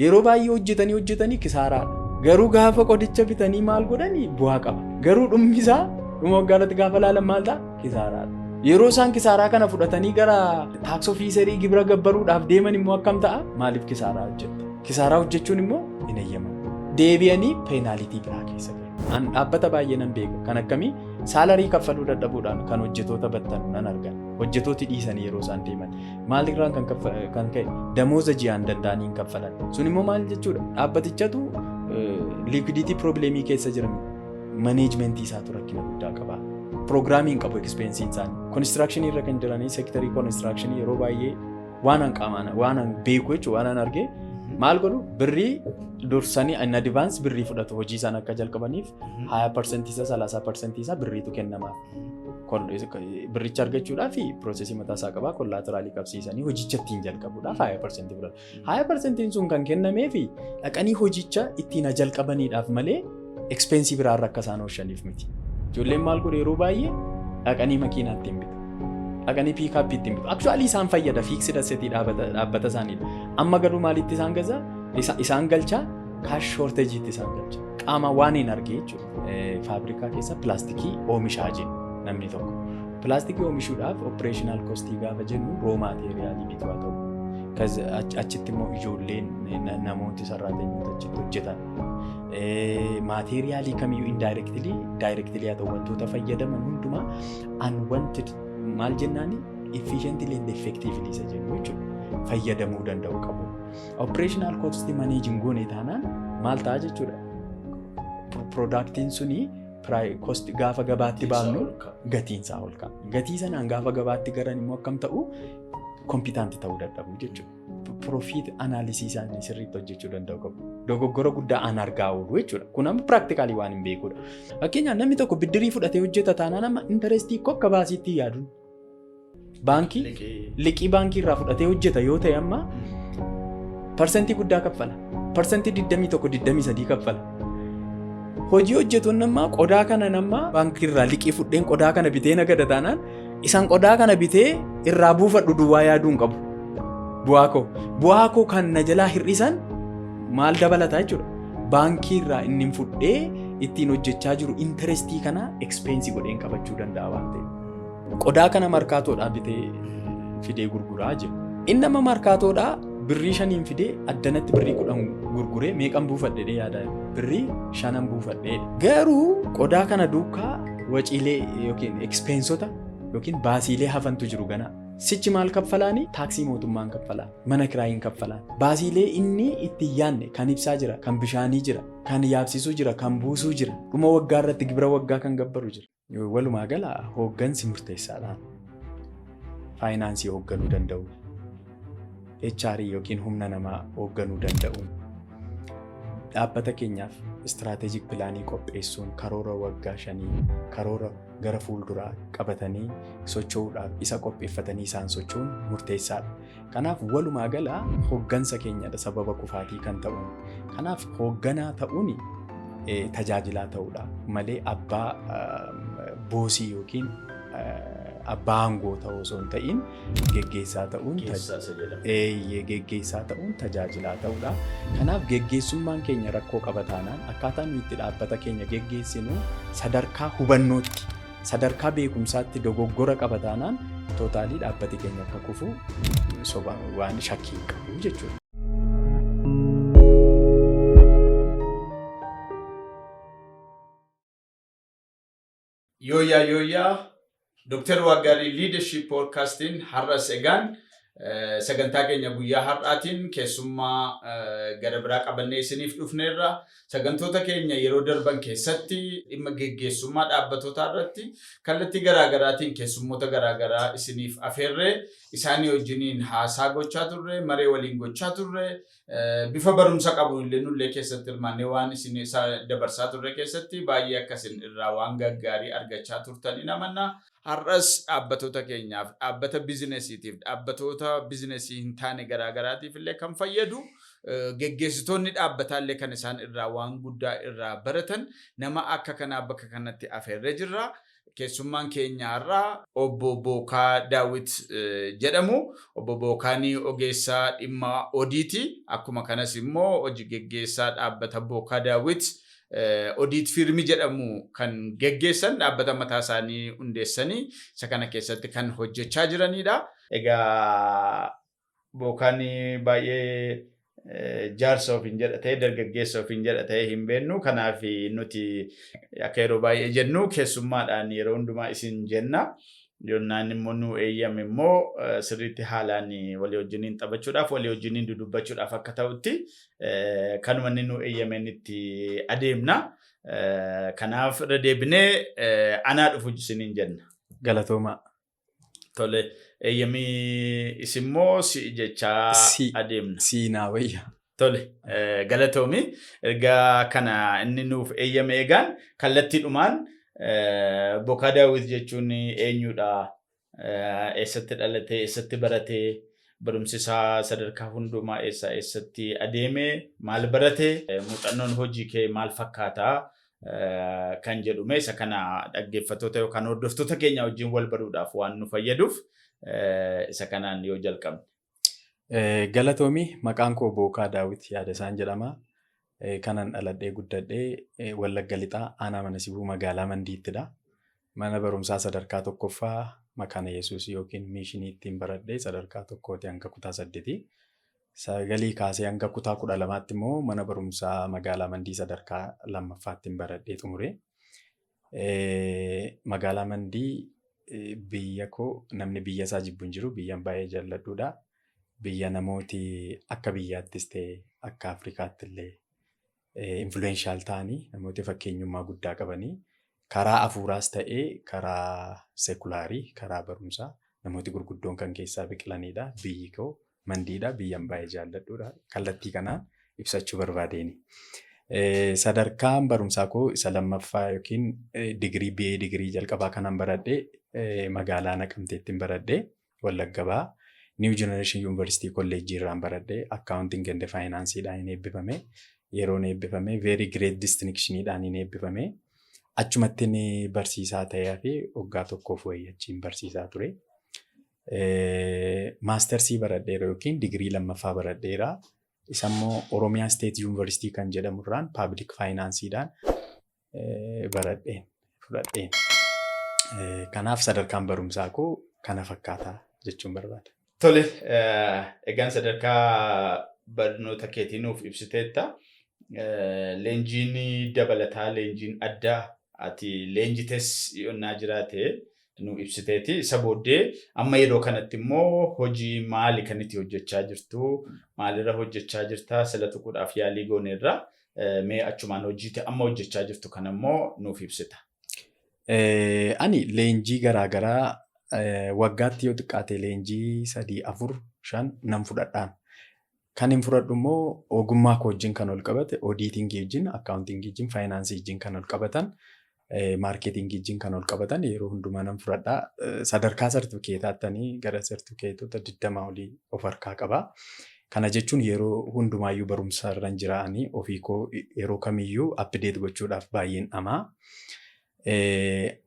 Yeroo baay'ee hojjetanii hojjetanii kisaaraadha. Garuu gaafa qodicha bitanii maal godhanii bu'aa qaba. Garuu dhummi isaa dhuma waggaa irratti gaafa laalan maal ta'a? Kisaaraadha. Yeroo isaan kisaaraa kana fudhatanii gara tax officerii gibira gabbaruudhaaf deeman immoo akkam ta'a? Maaliif kisaaraa hojjetta? Kisaaraa hojjechuun immoo hin eeyyamamu. Deebi'anii penalty biraa keessa galu. An dhaabbata baay'ee nan beeka. Kan akkamii salary kaffaluu dadhabuudhaan kan hojjetoota battanu nan argan. Hojjetooti dhiisanii yeroo isaan deeman. Maalirraan kan ka'e damooza ji'aan danda'anii hin kaffalan. Sun immoo maal jechuudha? Dhaabbatichatu liquidity problemii keessa jira. Managementii isaatu rakkina guddaa qaba. Programii hin qabu expensiin isaanii. Constructionii irra kan jiranii, sectorii constructionii, yeroo baay'ee waan an qaamaan waan an beeku jechuudha, waan an argee, maal godhu? Birrii dursanii in advance birrii fudhatu. Hojii isaan akka jalqabaniif 20% isaa, 30% isaa birriitu kennamaaf. Birricha argachuudhaaf processii mataa isaa qabaa, collateralii qabsiisanii hojicha ittiin jalqabuudhaaf 20% fudhatu. 20%iin sun kan kennameefi dhaqanii hojicha ittiin jalqabaniidhaaf malee expensii biraarra akka isaan oolchaniif miti. Ijoolleen maal godhu? Yeroo baay'ee dhaqanii makiinaa ittiin bitu. Dhaqanii pickupii ittiin bitu. Actually isaan fayyada, fixed assetii dhaabbata isaaniidha. Amma garuu maalitti isaan gaza? Isaan galchaa cash shortageiitti isaan galcha. Qaama waan hin argee jechuudha. Faabrikaa keessa pilaastikii oomishaa jennu namni tokko. Pilaastikii oomishuudhaaf operational costii gaafa jennu raw materialii bituu haa ta'u. Achitti immoo ijoolleen, namooti, sarraatenyoota achitti hojjetan. Materialii kamiyyuu indirectly, directly haa ta'u, wantoota fayyadaman hundumaa unwanted maal jennaani, efficiently and effectively isa jennu jechuudha. Fayyadamuu danda'u qabu. Operational cost managing goone taanaan maal ta'a jechuudha? Productiin suni cost gaafa gabaatti baafnu gatiinsaa ol ka'a. Gatii sanaan gaafa gabaatti garan immoo akkam ta'u? Competitive ta'uu dadhabu jechuudha. Profit analysisii isaanii sirriitti hojjechuu danda'u qabu. Dogoggora guddaa an argaa oolu jechuudha. Kun amma practically waan hin beekudha. Fakkeenyaaf, namni tokko biddirii fudhatee hojjeta taanaan amma interestii akka baasiitti yaaduun. Baankii liqii baankii irraa fudhatee hojjeta yoo ta'e, amma percentii guddaa kaffala. Percentii 21, 23 kaffala. Hojii hojjetuun nama qodaa kana nama baankii irraa liqii fudheen qodaa kana bitee nagada taanaan, isaan qodaa kana bitee irraa buufadhu duwwaa yaaduu hin qabu. Bu'aa koo. Bu'aa koo kan na jalaa hir'isan maal dabalataa jechuudha? Baankii irraa inni fudhee ittiin hojjechaa jiru interestii kana expensii godheen qabachuu danda'a waan ta'eef. Qodaa kana markaatoodhaa bitee fidee gurguraa jiru. Inni amma markaatoodhaa birrii 5n fidee addanatti birrii 10 gurguree meeqan buufadhe yaadaa? Birrii 5n buufadhe. Garuu qodaa kana duukaa waciilee yookiin expensota yookiin baasiilee hafantu jiru ganaa. Sichi maal kaffalaani? Taaksii mootummaan kaffalaan, mana kiraayiin kaffalaan. Baasiilee inni itti yaanne kan ibsaa jira, kan bishaanii jira, kan yaabsisuu jira, kan buusuu jira. Dhuma waggaa irratti gibira waggaa kan gabbaru jira. Walumaa gala hooggansi murteessaadha. Financeii hoogganuu danda'u. HR yookiin humna namaa hoogganuu danda'u. Dhaabbata keenyaaf strategic planii qopheessuun, karoora waggaa 5, karoora gara fuulduraa qabatanii socho'uudhaaf isa qopheeffatanii isaan socho'uun murteessaadha. Kanaaf walumaa gala hooggansa keenyadha sababa kufaatii kan ta'uun. Kanaaf hoogganaa ta'uun tajaajilaa ta'uudha malee abbaa bossii yookiin abbaa aangoo ta'uu osoo hin ta'in, geggeessaa ta'uun, geggeessaa ta'uun tajaajilaa ta'uudha. Kanaaf geggeessummaan keenya rakkoo qaba taanaan, akkaataa nuyi itti dhaabbata keenya geggeessinu sadarkaa hubannootti, sadarkaa beekumsaatti dogoggora qaba taanaan, totally dhaabbati keenya akka kufu soba waan shakkii hin qabu jechuudha. Yooyyaa yooyyaa, Dr. Waggaarii Leadership Podcastiin har'as egaan sagantaa keenya guyyaa har'aatiin keessummaa gara biraa qabannee isiniif dhufneerra. Sagantoota keenya yeroo darban keessatti dhimma geggeessummaa dhaabbatootaa irratti kallattii garaagaraatiin keessummoota garaagaraa isiniif afeerree isaanii wajjiniin haasaa gochaa turre, maree waliin gochaa turre, bifa barumsa qabu illee nullee keessatti hirmaannee waan isin dabarsaa turre keessatti baay'ee akkasin irraa waan gaggaarii argachaa turtan in amanna. Har'as dhaabbatoota keenyaaf, dhaabbata businessiitiif, dhaabbatoota businessii hin taane garaagaraatiif illee kan fayyadu, geggeessitoonni dhaabbataa illee kan isaan irraa waan guddaa irraa baratan nama akka kanaa bakka kanatti afeerree jirra. Keessummaan keenya har'aa Obbo Bookaa Daawit jedhamu. Obbo Bookaan ogeessa dhimma odiiti. Akkuma kanas immoo hojii geggeessaa dhaabbata Bookaa Daawit Audit Firm jedhamu kan geggeessan, dhaabbata mataa isaanii hundeessanii isa kana keessatti kan hojjechaa jiranidha. Egaa Bookaan baay'ee jaarsa ofiin jedha ta'e, dargaggeessa ofiin jedha ta'e hin beennu. Kanaaf nuti akka yeroo baay'ee jennu keessummaadhaan yeroo hundumaa isin jenna. Yonnaan immoo nu eeyyame immoo sirriitti haalaan walii wajjiniin taphachuudhaaf, walii wajjiniin dudubbachuudhaaf akka ta'utti kanuma inni nu eeyyameen itti adeemna. Kanaaf irra deebinee anaa dhufu isiniin jenna. Galatoomaa. Tole, eeyyamii isimmoo si jechaa adeemna. Siinaa wayya. Tole, galatoomi. Ergaa kana inni nuuf eeyyame, egaan kallattiidhumaan Bookaa Daawit jechuun eenyudha? Eessatti dhalate? Eessatti barate? Barumsi isaa sadarkaa hundumaa eessaa eessatti adeeme? Maal barate? Muuxannoon hojii kee maal fakkaata? Kan jedhume isa kana dhaggeeffattoota yookaan hordoftoota keenya wajjin wal baruudhaaf waan nu fayyaduuf isa kanaan yoo jalqabne. Galatoomi. Maqaan koo Bookaa Daawit Yaadasaan jedhama. Kanan dhaladhee guddadhee Wallagga Lixaa, aanaa Mana Sibuu, magaalaa Mandiittidha. Mana barumsaa sadarkaa tokkoffaa Makaana Yesuus yookiin Mishinii ittiin baradhee sadarkaa tokkooti hanga kutaa 8. 9 kaasee hanga kutaa 12tti immoo mana barumsaa magaalaa Mandii sadarkaa lammaffaatti baradhee xumure. Magaalaa Mandii biyya koo, namni biyya isaa jibbu hin jiru, biyyan baay'ee jaalladhuudha. Biyya namooti akka biyyaattis ta'e akka Afrikaatti illee influential ta'anii, namooti fakkeenyummaa guddaa qabanii, karaa hafuuraas ta'ee karaa seculaarii, karaa barumsaa namooti gurguddoon kan keessaa biqilanidha. Biyyi koo Mandiidha. Biyyan baay'ee jaalladhuudha. Kallattii kanaan ibsachuu barbaadeeni. Sadarkaan barumsaa koo isa lammaffaa yookiin digirii BA, digirii jalqabaa kanan baradhe magaalaa Naqamteettiin baradhe, Wallagga Bahaa. New Generation University Kolleejjii irraan baradhe, Accounting and Financeedhaan hin eebbifame. Yeroon eebbifame very great distinctioniidhaan hin eebbifame. Achumatti barsiisaa ta'ee fi waggaa tokkoof wayii achiin barsiisaa ture. Maastersii baradheera yookiin digirii lammaffaa baradheera. Isa immoo Oromiyaa State University kan jedhamu irraan Public Financeedhaan baradheen fudhadheen. Kanaaf sadarkaan barumsaa koo kana fakkaata jechuun barbaada. Tole, egaan sadarkaa barnoota keetii nuuf ibsiteetta. Leenjiin dabalataa, leenjiin addaa ati leenjites yonnaa jiraate nu ibsiteeti. Isa booddee amma yeroo kanatti immoo hojii maali kan itti hojjechaa jirtu? Maalirra hojjechaa jirta? Sila tuquudhaaf yaalii gooneerra. Mee achumaan hojii amma hojjechaa jirtu kana immoo nuuf ibsita. Ani leenjii garaagaraa waggaatti yoo xiqqaate leenjii sadii, afur, shan nan fudhadhaan. Kan hin fudhadhu immoo ogummaa koo wajjin kan ol qabate, auditingii wajjin, accountingii wajjin, financeii wajjin kan ol qabatan, marketingii wajjin kan ol qabatan yeroo hundumaa nan fudhadhaa. Sadarkaa sartifikeetaattanii gara sartifikeetota 20 olii of harkaa qaba. Kana jechuun yeroo hundumaayyuu barumsa irra jiraanii ofii koo yeroo kamiyyuu update gochuudhaaf baay'een dhamaa.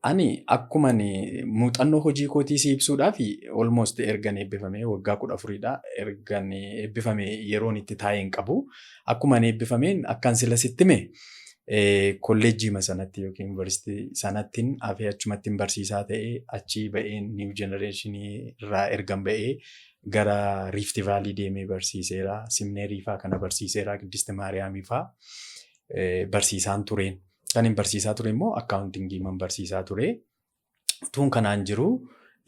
Ani akkuma muuxannoo hojii kootii si ibsuudhaaf almost ergan eebbifamee waggaa 14dha. Ergan eebbifame yeroon itti taa'ee hin qabu. Akkuma eebbifameen akkan sila sitti hime kolleejjiima sanatti yookiin yuunivarsiitii sanattiin hafee achumatti barsiisaa ta'ee, achii ba'een New Generation irraa ergan ba'ee gara Rift Valley deemee barsiiseera. Simneerii fa'aa kana barsiiseera. Qiddist Maariyaamii fa'aa barsiisaan tureen. Kan hin barsiisaa ture immoo accountingii man barsiisaa ture. Tuun kanaan jiru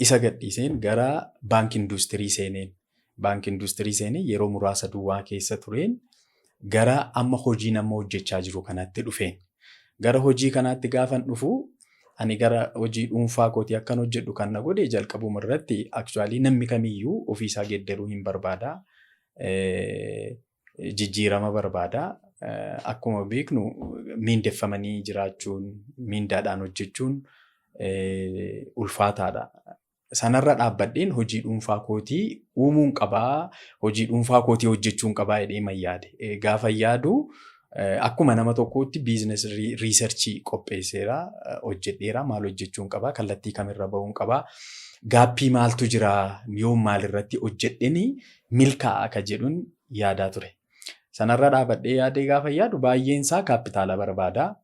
isa gadhiiseen gara baankii industirii seeneen. Baankii industirii seenee yeroo muraasa duwwaa keessa tureen gara amma hojii nama hojjechaa jiru kanatti dhufeen. Gara hojii kanaatti gaafan dhufu, ani gara hojii dhuunfaa kootii akkan hojjedhu kan na godhe jalqabuma irratti actually namni kamiyyuu ofiisaa geeddaruu hin barbaada. Jijjiirama barbaada. Akkuma beeknu miindeffamanii jiraachuun, miindaadhaan hojjechuun ulfaataadha. Sanarra dhaabbadheen hojii dhuunfaa kootii uumuun qabaa, hojii dhuunfaa kootii hojjechuun qabaa jedhee man yaade. Gaafa yaadu Akkuma nama tokkootti business research qopheesseera, hojjedheera, maal hojjechuun qabaa, kallattii kamirra bahuun qabaa, gap maaltu jira, yoom maalirratti hojjedheni milkaa'a ka jedhuun yaadaa ture. Sanarra dhaabadhee yaadee gaafa yaadu baay'een isaa kaapitaala barbaada.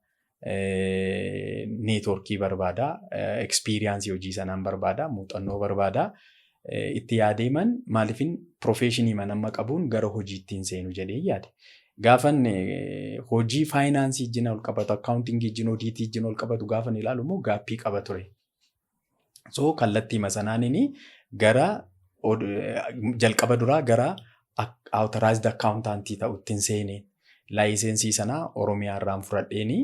Network barbaada. Experience hojii sanaan barbaada. Muuxannoo barbaada. Itti yaadeeman maaliifin profession nama qabuun gara hojiitti hin seenu jedhee yaade. Gaafan hojii finance wajjin ol qabatu, accounting wajjin, audit wajjin ol qabatu gaafan ilaalu immoo gap qaba ture. So kallattii sanaaniin gara jalqaba duraa gara authorized accountant ta'utti hin seene. License sanaa Oromiyaa irraan fudhadheeni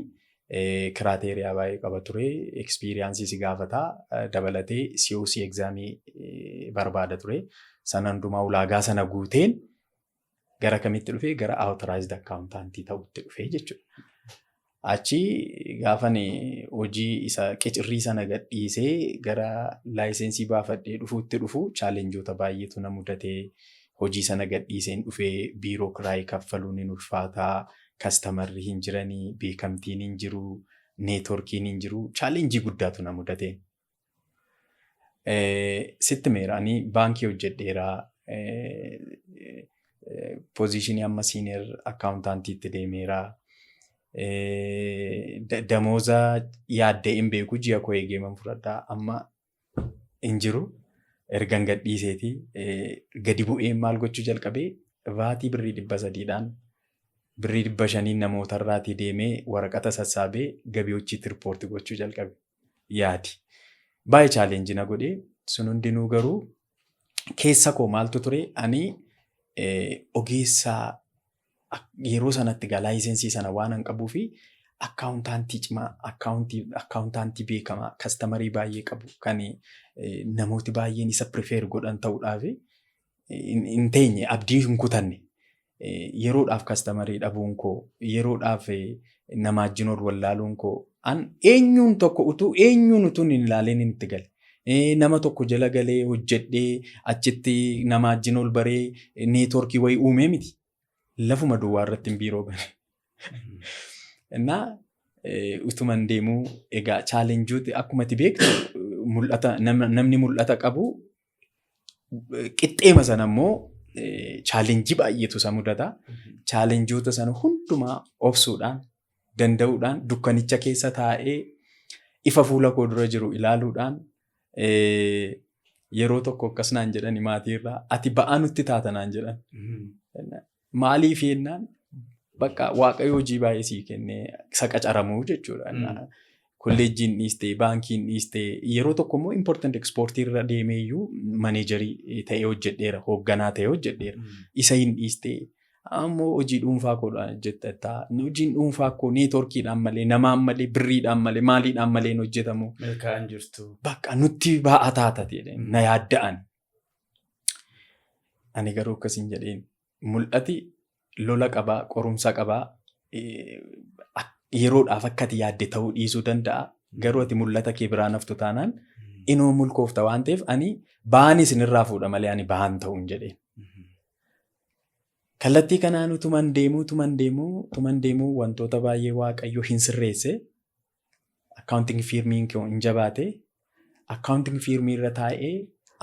criteria baay'ee qaba ture. Experience si gaafataa, dabalatee COC exam barbaada ture. Sana hundumaa ulaagaa sana guuteen gara kamitti dhufee? Gara authorized accountant ta'utti dhufee jechuudha. Achi gaafan hojii isa qicirrii sana gadhiisee gara license baafadhee dhufuutti dhufu challengeoota baay'eetu na mudatee. Hojii sana gadhiiseen dhufee biiroo kiraayii kaffaluun hin ulfaataa, customerri hin jiranii, beekamtiin hin jiru, networkiin hin jiru, challenge guddaatu na mudate. Sitti meera, ani baankii hojjedheeraa, position amma senior accountantiitti deemeeraa. Damooza yaaddee hin beeku, ji'a koo eegeeman fudhadhaa, amma hin jiru. Ergan gadhiiseeti gadi bu'ee maal gochuu jalqabee? VAT birrii 300dhaan, birrii 500n namootarraatii deemee waraqata sassaabee gabiyochiitti report gochuu jalqabe. Yaadi. Baay'ee challenge na godhee. Sun hundinuu garuu keessa koo maaltu ture? Ani ogeessa yeroo sanatti gaa license sana waan an qabuu fi accountant cimaa, accountant beekamaa, customer baay'ee qabu, kan namooti baay'een isa prefer godhan ta'uudhaaf hin teenye, abdii hin kutanne. Yeroodhaaf customer dhabuun koo, yeroodhaaf nama wajjin ol wallaaluun koo, an eenyuun tokko utuu eenyuun utuu hin ilaalin itti gale. Nama tokko jala galee hojjedhee achitti nama wajjin ol baree network wayii uumee miti. Lafuma duwwaa irratti hin biiroo bane. Innaa utuman deemuu egaa challengeooti akkuma ati beektu mul'ata, namni mul'ata qabu qixxeema sana immoo challenge baay'eetu isa mudata. Challengeoota sana hundumaa obsuudhaan, danda'uudhaan, dukkanicha keessa taa'ee ifa fuula koo dura jiru ilaaluudhaan, yeroo tokko akkas naan jedhani maatiirraa, "Ati ba'aa nutti taata," naan jedhan. Maaliif jennaan, bakka Waaqayyo hojii baay'ee sii kennee isa qacaramuu jechuudha. Kolleejjiin dhiistee, baankiin dhiistee, yeroo tokko immoo import and export irra deemee iyyuu manager ta'ee hojjedheera, hoogganaa ta'ee hojjedheera. Isa hin dhiistee ammoo hojii dhuunfaa koodhaan hojjetta. Hojiin dhuunfaa koo networkiidhaan malee, namaan malee, birriidhaan malee, maaliidhaan malee hin hojjetamu. Milkaa'an jirtu. Bakka nutti ba'aa taata na yaadda'an. Ani garuu akkasiin jedheen, mul'ati lola qabaa, qorumsa qabaa, yeroodhaaf akka ati yaadde ta'uu dhiisuu danda'a. Garuu ati mul'ata kee biraan haftu taanaan inoo mulkoofta waan ta'eef, ani ba'aan isinirraa fuudha malee ani ba'aan ta'uun jedheen. Kallattii kanaan utuman deemuu, utuman deemuu, utuman deemuu, wantoota baay'ee Waaqayyo hin sirreesse. Accounting firmiin koo hin jabaate. Accounting firm irra taa'ee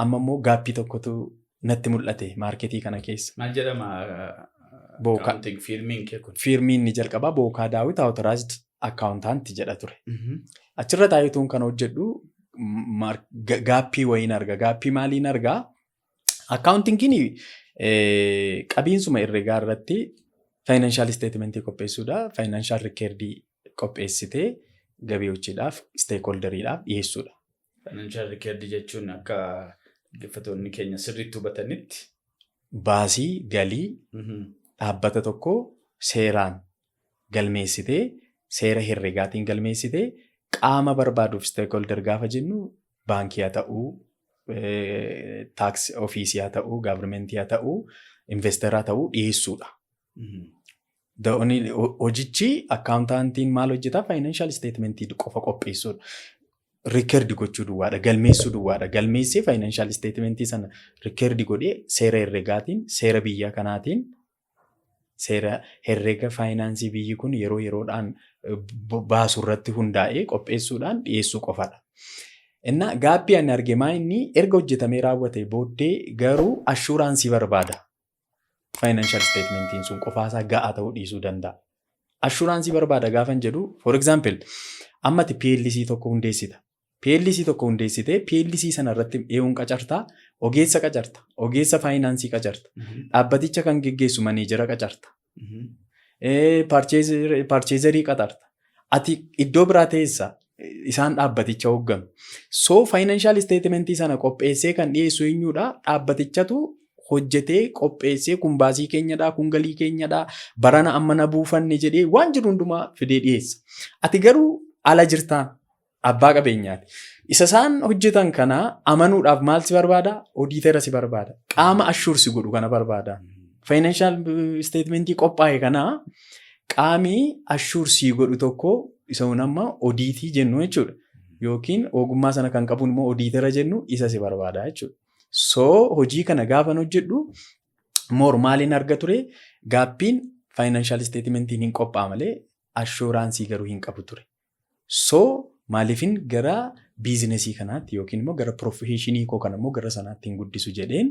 amma immoo gap tokkotu natti mul'ate market kana keessa. Maal jedhama? Bookaa. Accounting firmiin kee kun? Firmiin inni jalqabaa Bookaa Daawit Authorized Accountant jedha ture. Achirra taa'eetuun kan hojjedhu gap wayiin arga. Gap maaliin argaa? Accountingiin qabiinsuma herreegaa irratti financial statement qopheessuudha. Financial record qopheessitee gabiyochiidhaaf, stakeholderiidhaaf dhiyeessuudha. Financial record jechuun akka dhaggeeffattoonni keenya sirriitti hubatanitti. Baasii galii dhaabbata tokkoo seeraan galmeessitee, seera herregaatiin galmeessitee, qaama barbaaduuf, stakeholder gaafa jennu baankii haa ta'uu, tax office haa ta'uu, government haa ta'uu, investor haa ta'uu dhiyeessuudha. Hojichi accountantiin maal hojjetaa? Financial statement qofa qopheessuudha. Record gochuu duwwaadha. Galmeessuu duwwaadha. Galmeessee financial statement sana record godhee seera herregaatiin, seera biyya kanaatiin Seera herrega faayinaansii biyyi kun yeroo yeroodhaan baasu irratti hundaa'ee qopheessuudhaan dhiyeessuu qofadha. Innaa gap ani arge maa inni erga hojjetamee raawwate booddee garuu assurance barbaada. Financial statementiin sun qofaasaa ga'aa ta'uu dhiisuu danda'a. Assurance barbaada gaafan jedhu, for example, ammati PLC tokko hundeessita. PLC tokko hundeessitee PLC sana irratti eenyuun qacartaa? Ogeessa qacarta. Ogeessa faayinaansii qacarta. Dhaabbaticha kan geggeessu manager qacarta. Purchaser qaxarta. Ati iddoo biraa teessa, isaan dhaabbaticha hoogganu. So financial statementii sana qopheessee kan dhiyeessu eenyudha? Dhaabbatichatu hojjetee qopheessee, kun baasii keenyadha, kun galii keenyadha, barana amma na buufanne jedhee waan jiru hundumaa fidee dhiyeessa. Ati garuu ala jirtaan abbaa qabeenyaati. Isa isaan hojjetan kana amanuudhaaf maal si barbaada? Auditor si barbaada. Qaama assure si godhu kana barbaada. Financial statementii qophaa'e kana qaami assure si godhu tokko isa amma audit jennu jechuudha. Yookiin ogummaa sana kan qabuun immoo auditor jennu, isa si barbaada jechuudha. So hojii kana gaafan hojjedhu more maaliin arga ture? Gapiin financial statementiin hin qophaa'a malee assurance garuu hin qabu ture. So maaliifin gara business kanaatti yookiin immoo gara profession koo kana immoo gara sanaatti hin guddisu jedheen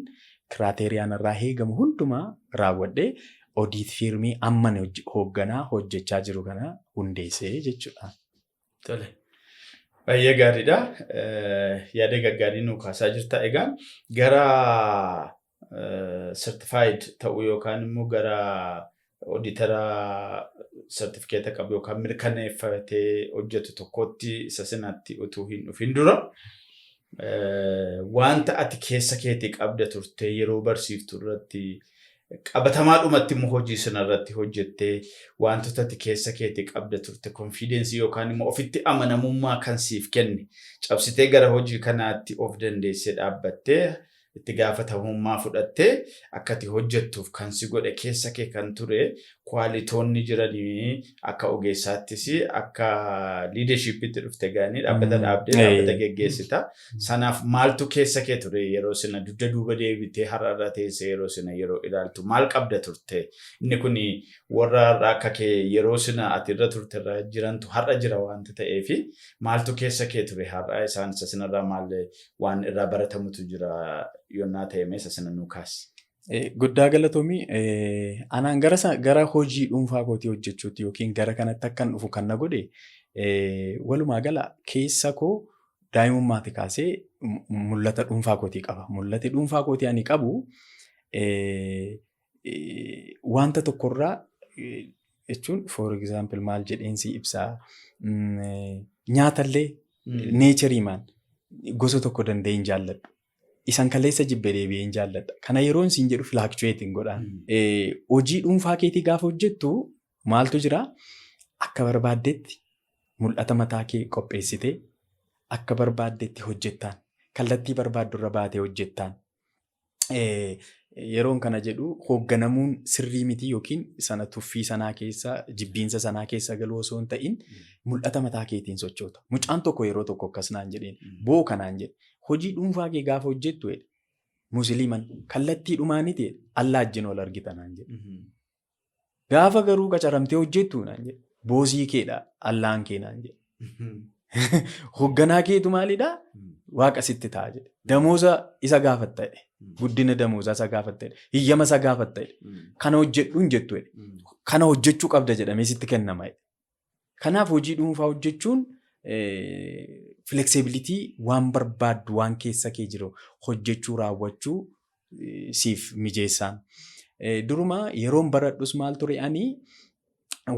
criteriaan irraa eegamu hundumaa raawwadhee audit firm amma hoogganaa hojjechaa jiru kana hundeessee jechuudha. Tole. Baay'ee gaariidha. Yaada gaggaarii nuu kaasaa jirta. Egaa gara certified ta'uu yookaan immoo gara auditor certificate qabu yookaan mirkaneeffatee hojjetu tokkotti isa sinaatti utuu hin dhufin dura, wanta ati keessa keetii qabda turte yeroo barsiiftu irratti, qabatamaadhumatti immoo hojii sana irratti hojjettee, wantoota ati keessa keetii qabda turte, confidence yookaan immoo ofitti amanamummaa kan siif kenne, cabsitee gara hojii kanaatti of dandeessee dhaabbattee itti gaafatamummaa fudhattee akka ati hojjettuuf kan si godhe, keessa kee kan ture qualitoonni jiranii, akka ogeessaattis akka leadershipitti dhufte gaanii dhaabbata dhaabdee dhaabbata geggeessita. Sanaaf maaltu keessa kee ture yeroo sina dugda duuba deebitee har'a irra teessee yeroo sina yeroo ilaaltu maal qabda turte? Inni kun warra har'a akka kee yeroo sina ati irra turte irra jirantu har'a jira waanta ta'eefi, maaltu keessa kee ture? Har'a isaan isa sinarraa maal waan irraa baratamutu jira yonnaa ta'e, mee isa sina nuu kaasi. Guddaa galatoomii. Anaan gara hojii dhuunfaa kootii hojjechuutti yookiin gara kanatti akkan dhufu kan na godhe, walumaa gala keessa koo daa'imummaati kaasee mul'ata dhuunfaa kootii qaba. Mul'ati dhuunfaa kootii ani qabu wanta tokkorraa jechuun, for example, maal jedheen si ibsaa, nyaatallee naturemaan gosa tokko danda'ee hin jaalladhu. Isan kaleessa jibbe deebi'ee hin jaalladha. Kana yeroon siin jedhu fluctuate hin godhaan. Hojii dhuunfaa keetii gaafa hojjettu maaltu jira? Akka barbaaddetti mul'ata mataa kee qopheessitee akka barbaaddetti hojjettaan. Kallattii barbaaddu irra baatee hojjettaan. Yeroon kana jedhu hoogganamuun sirrii miti yookiin sana tuffii sanaa keessa, jibbiinsa sanaa keessa galuu osoo hin ta'in, mul'ata mataa keetiin sochoota. Mucaan tokko yeroo tokko akkas naan jedheen, boo kanaan jedhe, hojii dhuunfaa kee gaafa hojjettu jedhe, musliiman kallattii dhumaaniti jedhe, Allaa wajjin wal argita naan jedhe. Gaafa garuu qacaramtee hojjettu naan jedhe, boss keedha Allaan kee naan jedhe. Hoogganaa keetu maalidhaa? Waaqa sitti ta'a jedhe. Damooza isa gaafatta jedhe. Guddina damoozaa isa gaafatta jedhe. Hiyyama isa gaafatta jedhe. Kana hojjedhu hin jettu jedhe. Kana hojjechuu qabda jedhamee sitti kennama jedhe. Kanaaf hojii dhuunfaa hojjechuun flexibility, waan barbaaddu, waan keessa kee jiru hojjechuu, raawwachuu siif mijeessaan. Duruma yeroon baradhus maal ture? Ani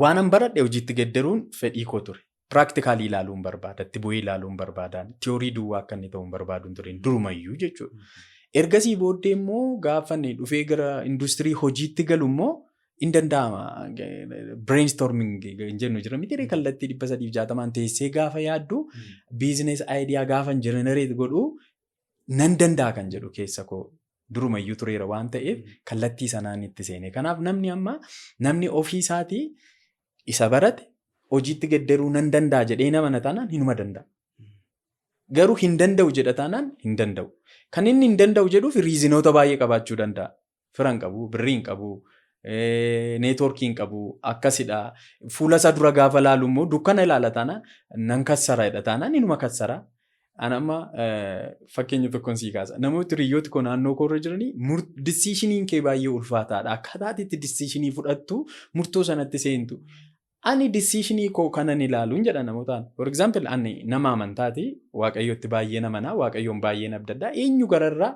waanan baradhe hojiitti geddaruun fedhii koo ture. Practically ilaaluun barbaada, itti bu'ee ilaaluun barbaada. Theory duwwaa akka inni ta'uu hin barbaadu ture durumayyuu jechuudha. Ergasii booddee immoo gaafa inni dhufee gara industry hojiitti galu immoo hin danda'ama. Brainstorming hin jennu jira miti, kallattii 360n teessee gaafa yaaddu, business idea gaafa generate godhu nan danda'a kan jedhu keessa koo durumayyuu tureera waan ta'eef kallattii sanaan itti seene. Kanaaf namni amma namni ofii isaatii isa barate hojiitti geddaruu nan danda'a jedhee nama na taanaan hinuma danda'a. Garuu hin danda'u jedha taanaan hin danda'u. Kan inni hin danda'u jedhuuf reasonoota baay'ee qabaachuu danda'a. Fira hin qabu, birrii hin qabu, Networkii hin qabu, akkasidha. Fuula isaa dura gaafa laalu immoo dukkana ilaala taanaan, nan kassara taanaan, inuma kassara. Ani amma fakkeenya tokkoon sii kaasa. Namooti hiriyooti koo naannoo koo irra jiranii, "Decisioniin kee baay'ee ulfaataadha. Akkaataa ati itti decisionii fudhattu, murtoo sanatti seentu." Ani decisionii koo kanan ilaaluun jedha namootaan. For example, ani nama amantaati. Waaqayyotti baay'ee namanaa. Waaqayyoon baay'ee abdaddaa. Eenyu gararraa,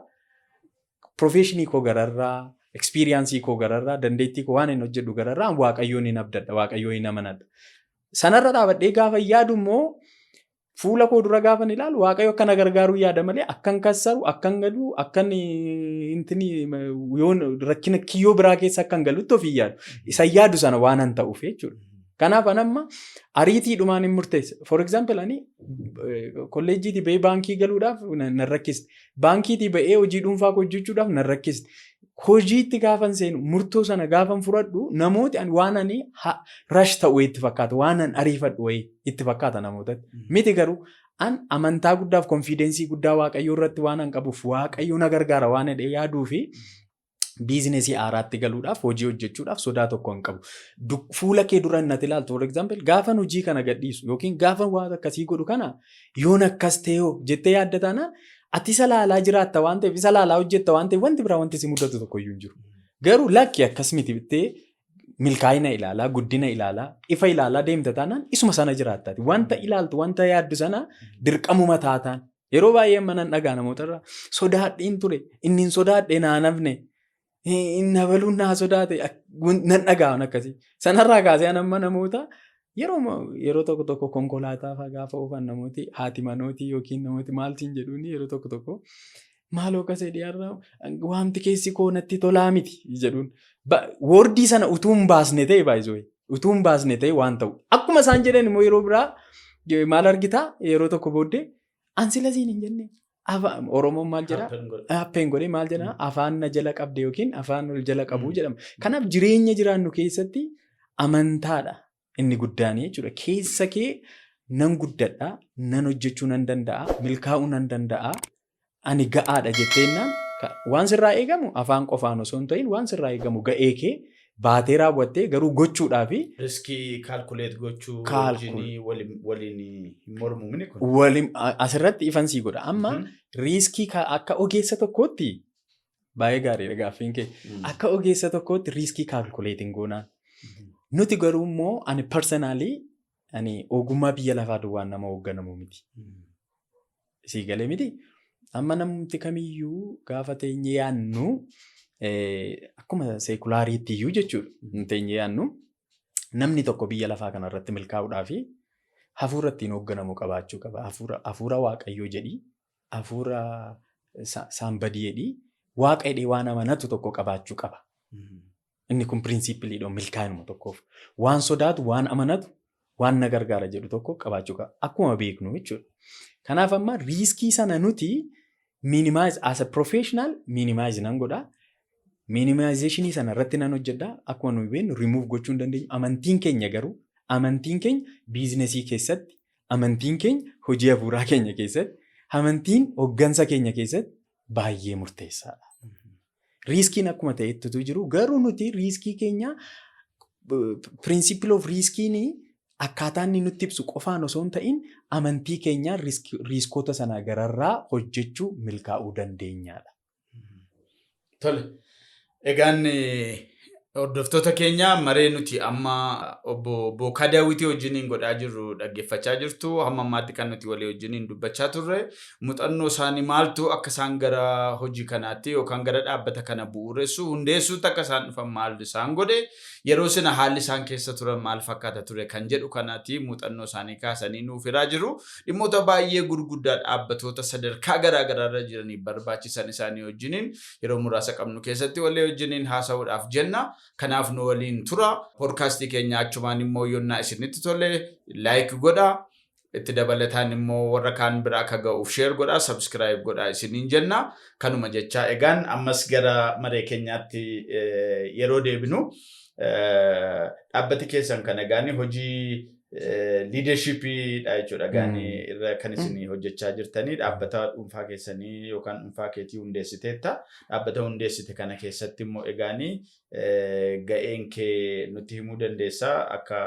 professionii koo gararraa, experienceii koo gararraa, dandeettii koo, waan hin hojjedhu gararraa Waaqayyoon hin abdadha. Waaqayyoon hin amanadha. Sanarra dhaabadhee gaafa yaadu immoo, fuula koo dura gaafan ilaalu, Waaqayyo akka na gargaaruu yaada malee akkan kassaru, akkan galu, akkan intini yoon rakkina kiyyoo biraa keessa akkan galutti ofii yaadu. Isa yaadu sana waan an ta'uuf jechuudha. Kanaaf an amma ariitiidhumaan hin murteessa. For example, ani kolleejjiitii ba'ee baankii galuudhaaf nan rakkiste. Baankiitii ba'ee hojii dhuunfaa koo hojjechuudhaaf nan rakkiste. Hojiitti gaafan seenu, murtoo sana gaafan fudhadhu, namooti waan ani rush ta'u itti fakkaata. Waan an ariifadhu wayii itti fakkaata namootatti. Miti, garuu an amantaa guddaaf confidenceii guddaa Waaqayyoo irratti waan an qabuuf, Waaqayyo na gargaara waan jedhee yaaduu fi businessii haaraatti galuudhaaf, hojii hojjechuudhaaf sodaa tokko hin qabu. Fuula kee dura innati ilaaltu, for example, gaafan hojii kana gadhiisu yookiin gaafan waan akkasii godhu kana yoon akkas ta'e jettee yaadda taanaan, ati isa laalaa jiraatta waan ta'eef, isa laalaa hojjetta waan ta'eef, wanti biraa wanti si mudatu tokko iyyuu hin jiru. Garuu lakki, akkas miti bittee milkaa'ina ilaalaa, guddina ilaalaa, ifa ilaalaa deemta taanaan, isuma sana jiraattaati. Wanta ilaaltu, wanta yaaddu sana dirqamuma taataan. Yeroo baay'ee amma nan dhagaa namoota irraa, "Sodaadheen ture, inni hin sodaadhe naa nafne, nabaluun naa sodaate," nan dhagaa akkasii. Sanarraa kaasee an amma namoota yeroo tokko tokko konkolaataa fa'aa gaafa oofan, namooti haati manootii yookiin namooti maaltiin jedhuuni, yeroo tokko tokko, "Maaloo kasee dhiyaarraa wanti keessi koo natti tolaa miti," jedhuun. Wordii sana utuu hin baasne ta'e, baay'isoo utuu hin baasne ta'e waan ta'u. Akkuma isaan jedhan immoo yeroo biraa maal argitaa, yeroo tokko booddee, "An sila siin hin jenne." Oromoon maal jedhaa? Happeen godhee maal jedhaa? Afaan na jala qabde yookiin afaan ol jala qabuu jedhama. Kanaaf jireenya jiraannu keessatti amantaadha inni guddaan jechuudha. Keessa kee nan guddadha, nan hojjechuu nan danda'a, milkaa'uu nan danda'a, ani ga'aadha jetteennaan, waan sirraa eegamu afaan qofaan osoo hin ta'in, waan sirraa eegamu ga'ee kee baatee raawwattee garuu gochuudhaa fi Riskii calculate gochuu wajjin waliin hin mormu mini kun. Waliin asirratti ifan sii godha. Amma riskii akka ogeessa tokkootti, baay'ee gaariidha gaaffiin kee. Akka ogeessa tokkootti riskii calculating goonaan. Nuti garuu immoo, ani personally, ani ogummaa biyya lafaa duwwaan nama hoogganamu miti. Sii galee miti? Amma namni kamiyyuu gaafa teenyee yaannu, akkuma seculariitti iyyuu jechuudha. Teenyee yaannu, namni tokko biyya lafaa kanarratti milkaa'uudhaa fi hafuura ittiin hoogganamu qabaachuu qaba. Hafuura Waaqayyoo jedhii, hafuura saambadii jedhii, Waaqa jedhee waan amanatu tokko qabaachuu qaba. Inni kun principleiidha milkaa'inuma tokkoof. Waan sodaatu, waan amanatu, waan na gargaara jedhu tokko qabaachuu qaba. Akkuma beeknu jechuudha. Kanaaf amma riskii sana nuti minimize, as a professional minimize nan godha. Minimizationii sana irratti nan hojjedha. Akkuma nuyi beeknu remove gochuu hin dandeenyu. Amantiin keenya garuu, amantiin keenya businessii keessatti, amantiin keenya hojii hafuuraa keenya keessatti, amantiin hoggansa keenya keessatti baay'ee murteessaadha. Riskiin akkuma ta'ettitu jiru, garuu nuti riskii keenya, principle of riskiin akkaataa inni nutti ibsu qofaan osoo hin ta'in, amantii keenyaan riskoota sana gararraa hojjechuu milkaa'uu dandeenyaadha. Tole. Egaan hordoftoota keenya, maree nuti amma obbo Bookaa Daawwitii wajjiniin godhaa jirru dhaggeeffachaa jirtu. Hamma ammaatti kan nuti walii wajjiniin dubbachaa turre muuxannoo isaanii, maaltu akka isaan gara hojii kanaatti yookaan gara dhaabbata kana bu'uuressu hundeessuutti akka isaan dhufan maaltu isaan godhe, yeroo sana haalli isaan keessa turan maal fakkaata ture kan jedhu kanaati muuxannoo isaanii kaasanii nuuf hiraa jiru. Dhimmoota baay'ee gurguddaa dhaabbatoota sadarkaa garaa garaarra jiranii barbaachisan isaanii wajjiniin yeroo muraasa qabnu keessatti walii wajjiniin haasa'uudhaaf jenna. Kanaaf nu waliin tura. Podcastii keenya achumaan immoo yonnaa isinitti tole like godha. Itti dabalataan immoo warra kaan bira akka ga'uuf share godha, subscribe godha isiniin jenna. Kanuma jechaa, egaan ammas gara maree keenyaatti yeroo deebinu, dhaabbati keessan kan egaan hojii Leadershipiidha jechuudha. Gaanii irra kan isin hojjechaa jirtanii dhaabbata dhuunfaa keessanii yookaan dhuunfaa keetii hundeessiteetta. Dhaabbata hundeessite kana keessatti immoo egaanii ga'een kee nutti himuu dandeessaa, akka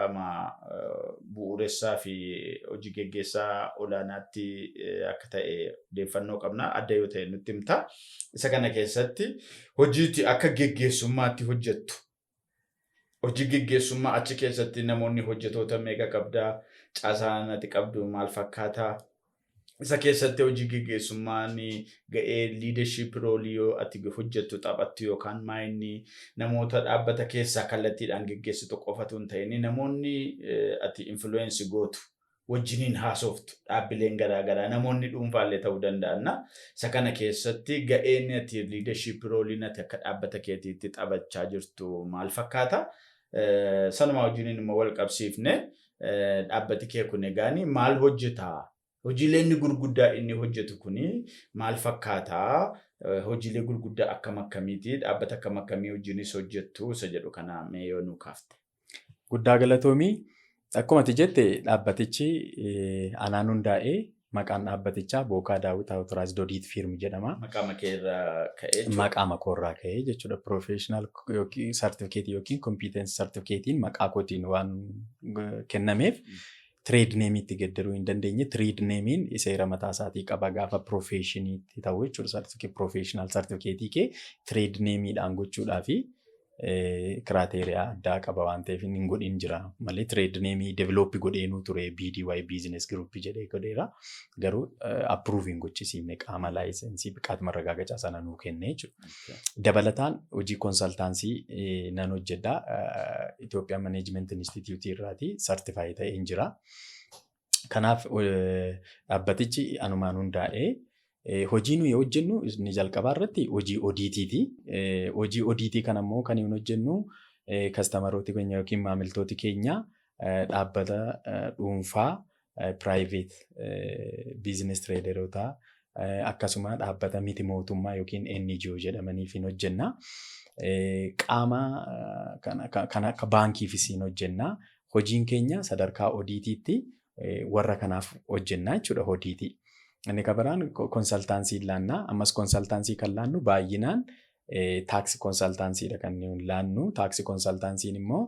bu'uuressaa fi hojii geggeessaa olaanaatti akka ta'e odeeffannoo qabna. Adda yoo ta'e nutti himta. Isa kana keessatti hojiitti akka geggeessummaatti hojjettu. Hojii geggeessummaa achi keessatti namoonni hojjetoota meeqa qabdaa? Caasaan ati qabdu maal fakkaataa? Isa keessatti hojii geggeessummaan ga'ee leadership role yoo ati hojjettu taphattu yookaan maayinni namoota dhaabbata keessaa kallattiidhaan geggeessitu qofatu hin ta'in, namoonni ati influence gootu, wajjiniin haasoftu, dhaabbileen garaagaraa, namoonni dhuunfaallee ta'uu danda'an. Isa kana keessatti ga'een ati leadership role ati akka dhaabbata keetiitti taphachaa jirtu maal fakkaata? Sanuma wajjiniin immoo wal qabsiifne, dhaabbati kee kun egaani maal hojjetaa? Hojiilee inni gurguddaa inni hojjetu kuni maal fakkaataa? Hojiilee gurguddaa akkam akkamiiti? Dhaabbata akkam akkamii wajjinis hojjettu isa jedhu kana mee yoo nuu kaafte. Guddaa galatoomii. Akkuma ati jette, dhaabbatichi anaan hundaa'ee, maqaan dhaabbatichaa Bookaa Daawit Authorized Audit Firm jedhama. Maqaa kee irraa ka'ee jechuudha. Maqaa koorraa ka'ee jechuudha. Professional yookiin sartifikeetii yookiin competence sartifikeetiin maqaa kootiin waan kennameef trade nameiitti geeddaruu hin dandeenye. Trade nameiin seera mataa isaatii qaba gaafa professioniitti ta'u jechuudha. Professional sartifikeetii kee trade nameiidhaan gochuudhaa fi criteria addaa qaba waan ta'eef hin godhin jira malee trade nameii develop godheenuu ture, BDY Business Group jedhee godheera. Garuu approve hin gochisiifne, qaama licenseii biqaat marragaagacaa sana nuu kenne jechuudha. Dabalataan hojii consultancy nan hojjedha. Itoophiyaa Management Institute irraati certify ta'ee jira. Kanaaf dhaabbatichi anumaan hundaa'ee hojii nuyi hojjennu inni jalqabaa irratti hojii odiitiiti. Hojii odiitii kana immoo kan nuyi hojjennu customerooti keenya yookiin maamiltooti keenya dhaabbata dhuunfaa, private business traderoota, akkasuma dhaabbata miti mootummaa yookiin NGO jedhamaniif hin hojjenna. Qaama kan akka baankiifis hin hojjenna. Hojiin keenya sadarkaa odiitiitti warra kanaaf hojjenna jechuudha odiitii. Inni kan biraan consultancy laannaa. Ammas consultancy kan laannu baay'inaan tax consultancydha kan nuyi laannu. Tax consultancyn immoo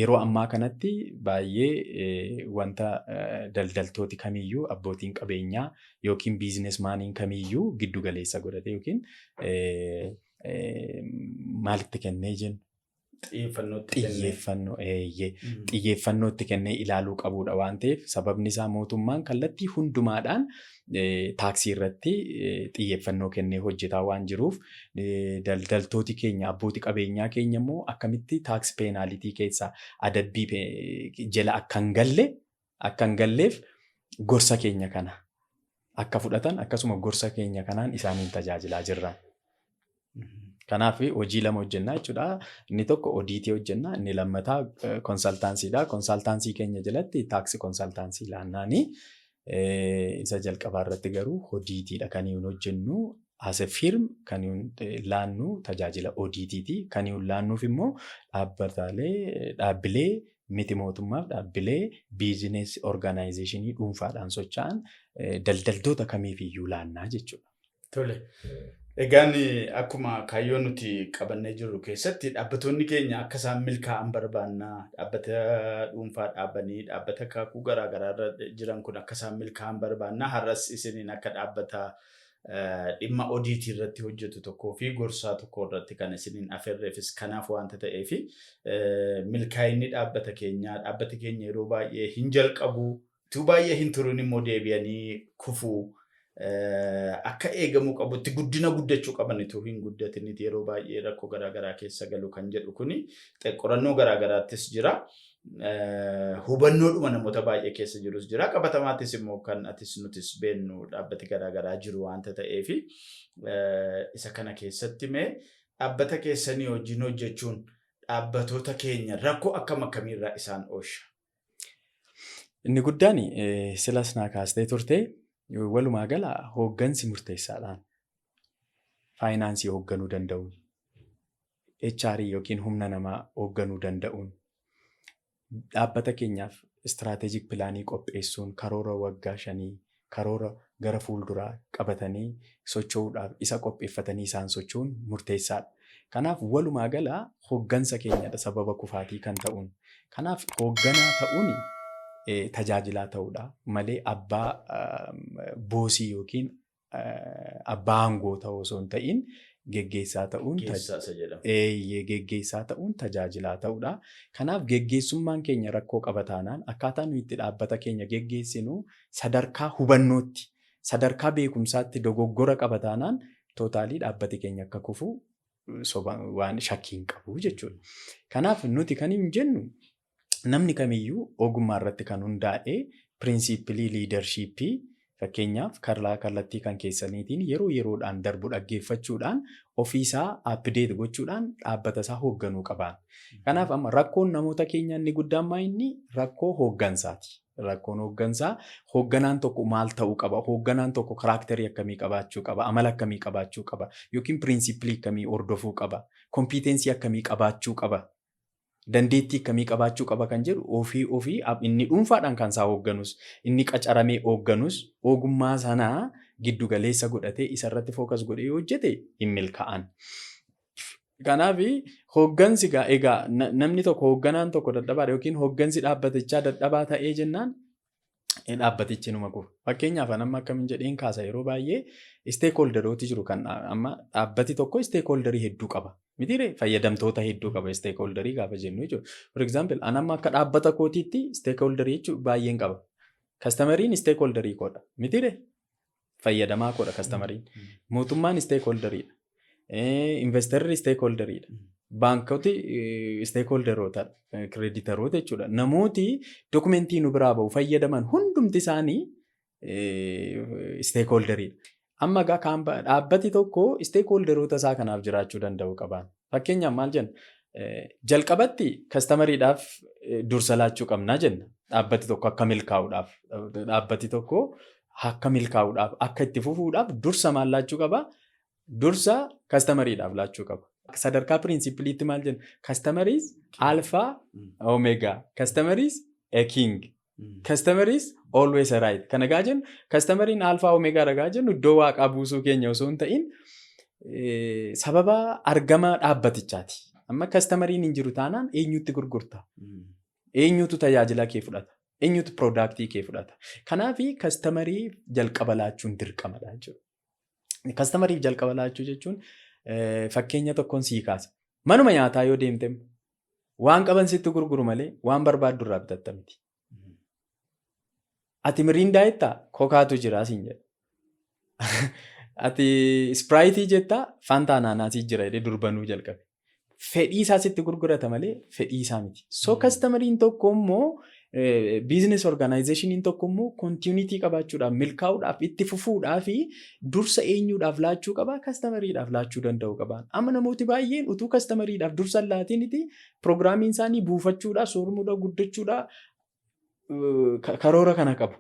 yeroo ammaa kanatti baay'ee wanta daldaltooti kamiyyuu, abbootiin qabeenyaa yookiin businessmaniin kamiyyuu giddu galeessa godhate yookiin maalitti kennee jennu? Xiyyeeffannootti kennee. Xiyyeeffannoo, eeyyee. Xiyyeeffannootti kennee ilaaluu qabudha waan ta'eef, sababni isaa mootummaan kallattii hundumaadhaan taaksii irratti xiyyeeffannoo kennee hojjetaa waan jiruuf, daldaltooti keenya, abbootii qabeenyaa keenya immoo akkamitti tax penalty keessaa adabbii jala akka hin galleef gorsa keenya kana akka fudhatan, akkasuma gorsa keenya kanaan isaaniin tajaajilaa jirra. Kanaaf hojii lama hojjennaa jechuudha. Inni tokko odiitii hojjenna. Inni lammataa consultancydha. Consultancy keenya jalatti tax consultancy laannaani. Isa jalqabaa irratti garuu odiitiidha kan nuyi hojjennu. As a firm kan nuyi laannu tajaajila odiitiiti. Kan nuyi laannuuf immoo dhaabbilee miti mootummaaf dhaabbilee business organizationii dhuunfaadhaan socho'an, daldaltoota kamiifiyyuu laannaa jechuudha. Tole. Egaan akkuma kaayyoo nuti qabannee jirru keessatti dhaabbattoonni keenya akka isaan milkaa'an barbaanna. Dhaabbata dhuunfaa dhaabbanii dhaabbata akaakuu garaa garaa irra jiran kun akka isaan milkaa'an barbaanna. Har'as isiniin akka dhaabbata dhimma odiitii irratti hojjetu tokkoo fi gorsaa tokko irratti kan isiniin afeerreefis kanaaf waanta ta'eef, milkaa'inni dhaabbata keenyaa, dhaabbati keenya yeroo baay'ee hin jalqabu, utuu baay'ee hin turin immoo deebi'anii kufuu, akka eegamuu qabutti guddina guddachuu qaban utuu hin guddatinitti yeroo baay'ee rakkoo garaagaraa keessa galu kan jedhu kuni qorannoo garaagaraattis jira. Hubannoodhuma namoota baay'ee keessa jirus jira. Qabatamaattis immoo kan atis nutis beennu dhaabbati garaagaraa jiru waanta ta'eef, isa kana keessatti mee dhaabbata keessanii wajjin hojjechuun dhaabbatoota keenya rakkoo akkam akkamiirraa isaan oolcha? Inni guddaan silas naa kaastee turte, walumaa gala hooggansi murteessaadhaan faayinaansii hoogganuu danda'uun, HR yookiin humna namaa hoogganuu danda'uun, dhaabbata keenyaaf Strategic planii qopheessuun, karoora waggaa 5, karoora gara fuulduraa qabatanii socho'uudhaaf isa qopheeffatanii isaan socho'uun murteessaadha. Kanaaf walumaa gala hooggansa keenyadha sababa kufaatii kan ta'uun. Kanaaf hoogganaa ta'uun tajaajilaa ta'uudha malee abbaa bossii yookiin abbaa aangoo ta'uu osoo hin ta'in geggeessaa ta'uun geggeessaa ta'uun tajaajilaa ta'uudha. Kanaaf geggeessummaan keenya rakkoo qaba taanaan, akkaataa nuyi itti dhaabbata keenya geggeessinu sadarkaa hubannootti, sadarkaa beekumsaatti dogoggora qaba taanaan, totally dhaabbati keenya akka kufu waan shakkii hin qabu jechuudha. Kanaaf nuti kan hin jennu, namni kamiyyuu ogummaa irratti kan hundaa'e principle leadershipii, fakkeenyaaf karaa kallattii kan keessaniitiin yeroo yeroodhaan darbu dhaggeeffachuudhaan, ofiisaa update gochuudhaan dhaabbata isaa hoogganuu qabaan. Kanaaf amma rakkoon namoota keenyaa inni guddaan maa inni rakkoo hooggansaati. Rakkoon hooggansaa, hoogganaan tokko maal ta'uu qaba? Hoogganaan tokko characterii akkamii qabaachuu qaba? Amala akkamii qabaachuu qaba? Yookiin principle akkamii hordofuu qaba? Competency akkamii qabaachuu qaba? Dandeettii akkamii qabaachuu qaba kan jedhu, ofii ofii inni dhuunfaadhaan kan isaa hoogganus, inni qacaramee hoogganus ogummaa sanaa giddu galeessa godhatee isarratti focus godhee yoo hojjete hin milkaa'an. Kanaaf hooggansi egaa namni tokko, hoogganaan tokko dadhabaadha yookiin hooggansi dhaabbatichaa dadhabaa ta'ee jennaan, dhaabbatichi numa kufa. Fakkeenyaaf amma akkamiin jedheen kaasa, yeroo baay'ee stakeholderooti jiru, kan amma dhaabbati tokko stakeholderii hedduu qaba. Mitiiree? Fayyadamtoota hedduu qaba stakeholderii gaafa jennu jechuudha. For example, an amma akka dhaabbata kootiitti stakeholderii jechuun baay'een qaba. Customeriin stakeholderii koodha. Mitiiree? Fayyadamaa koodha customeriin. Mootummaan stakeholderiidha. Investorri stakeholderiidha. Baankoti stakeholderootadha. Creditoroota jechuudha. Namooti documentii nu biraa bahu fayyadaman hundumti isaanii stakeholderiidha. Amma egaa dhaabbati tokko stakeholderoota isaa kanaaf jiraachuu danda'uu qaba. Fakkeenyaaf maal jenna? Jalqabatti customeriidhaaf dursa laachuu qabnaa jenna. Dhaabbati tokko akka milkaa'uudhaaf, dhaabbati tokko akka milkaa'uudhaaf, akka itti fufuudhaaf dursa maal laachuu qaba? Dursa customeriidhaaf laachuu qaba. Sadarkaa principleiitti maal jenna? Customer is alpha omega. Customer is a king. Customer is always right. Kana gaa jennu, customeriin alpha omega dhagaa jennu, iddoo waaqaa buusuu keenya osoo hin ta'in sababa argama dhaabbatichaati. Amma customeriin hin jiru taanaan eenyutti gurgurta? Eenyutu tajaajila kee fudhata? Eenyutu productii kee fudhata? Kanaaf customerii jalqaba laachuun dirqamadha jechuudha. Customeriif jalqaba laachuu jechuun fakkeenya tokkoon sii kaasa. Manuma nyaataa yoo deemte waan qaban sitti gurguru malee waan barbaaddu irraa bitatta miti. Ati Mirindaa jettaa, Cocaatu jira siin jedha. Ati Spriteii jettaa, Fanta anaanaasii jira jedhee durbanuu jalqabe. Fedhii isaa sitti gurgurata malee fedhii isaa miti. So customeriin tokko immoo, business organizationiin tokko immoo continuity qabaachuudhaaf, milkaa'uudhaaf, itti fufuudhaaf dursa eenyuudhaaf laachuu qabaa? Customeriidhaaf laachuu danda'u qabaa. Amma namooti baay'een utuu customeriidhaaf dursa hin laatiniiti programiin isaanii buufachuudhaa, soormuudhaa, guddachuudhaa karoora kana qabu.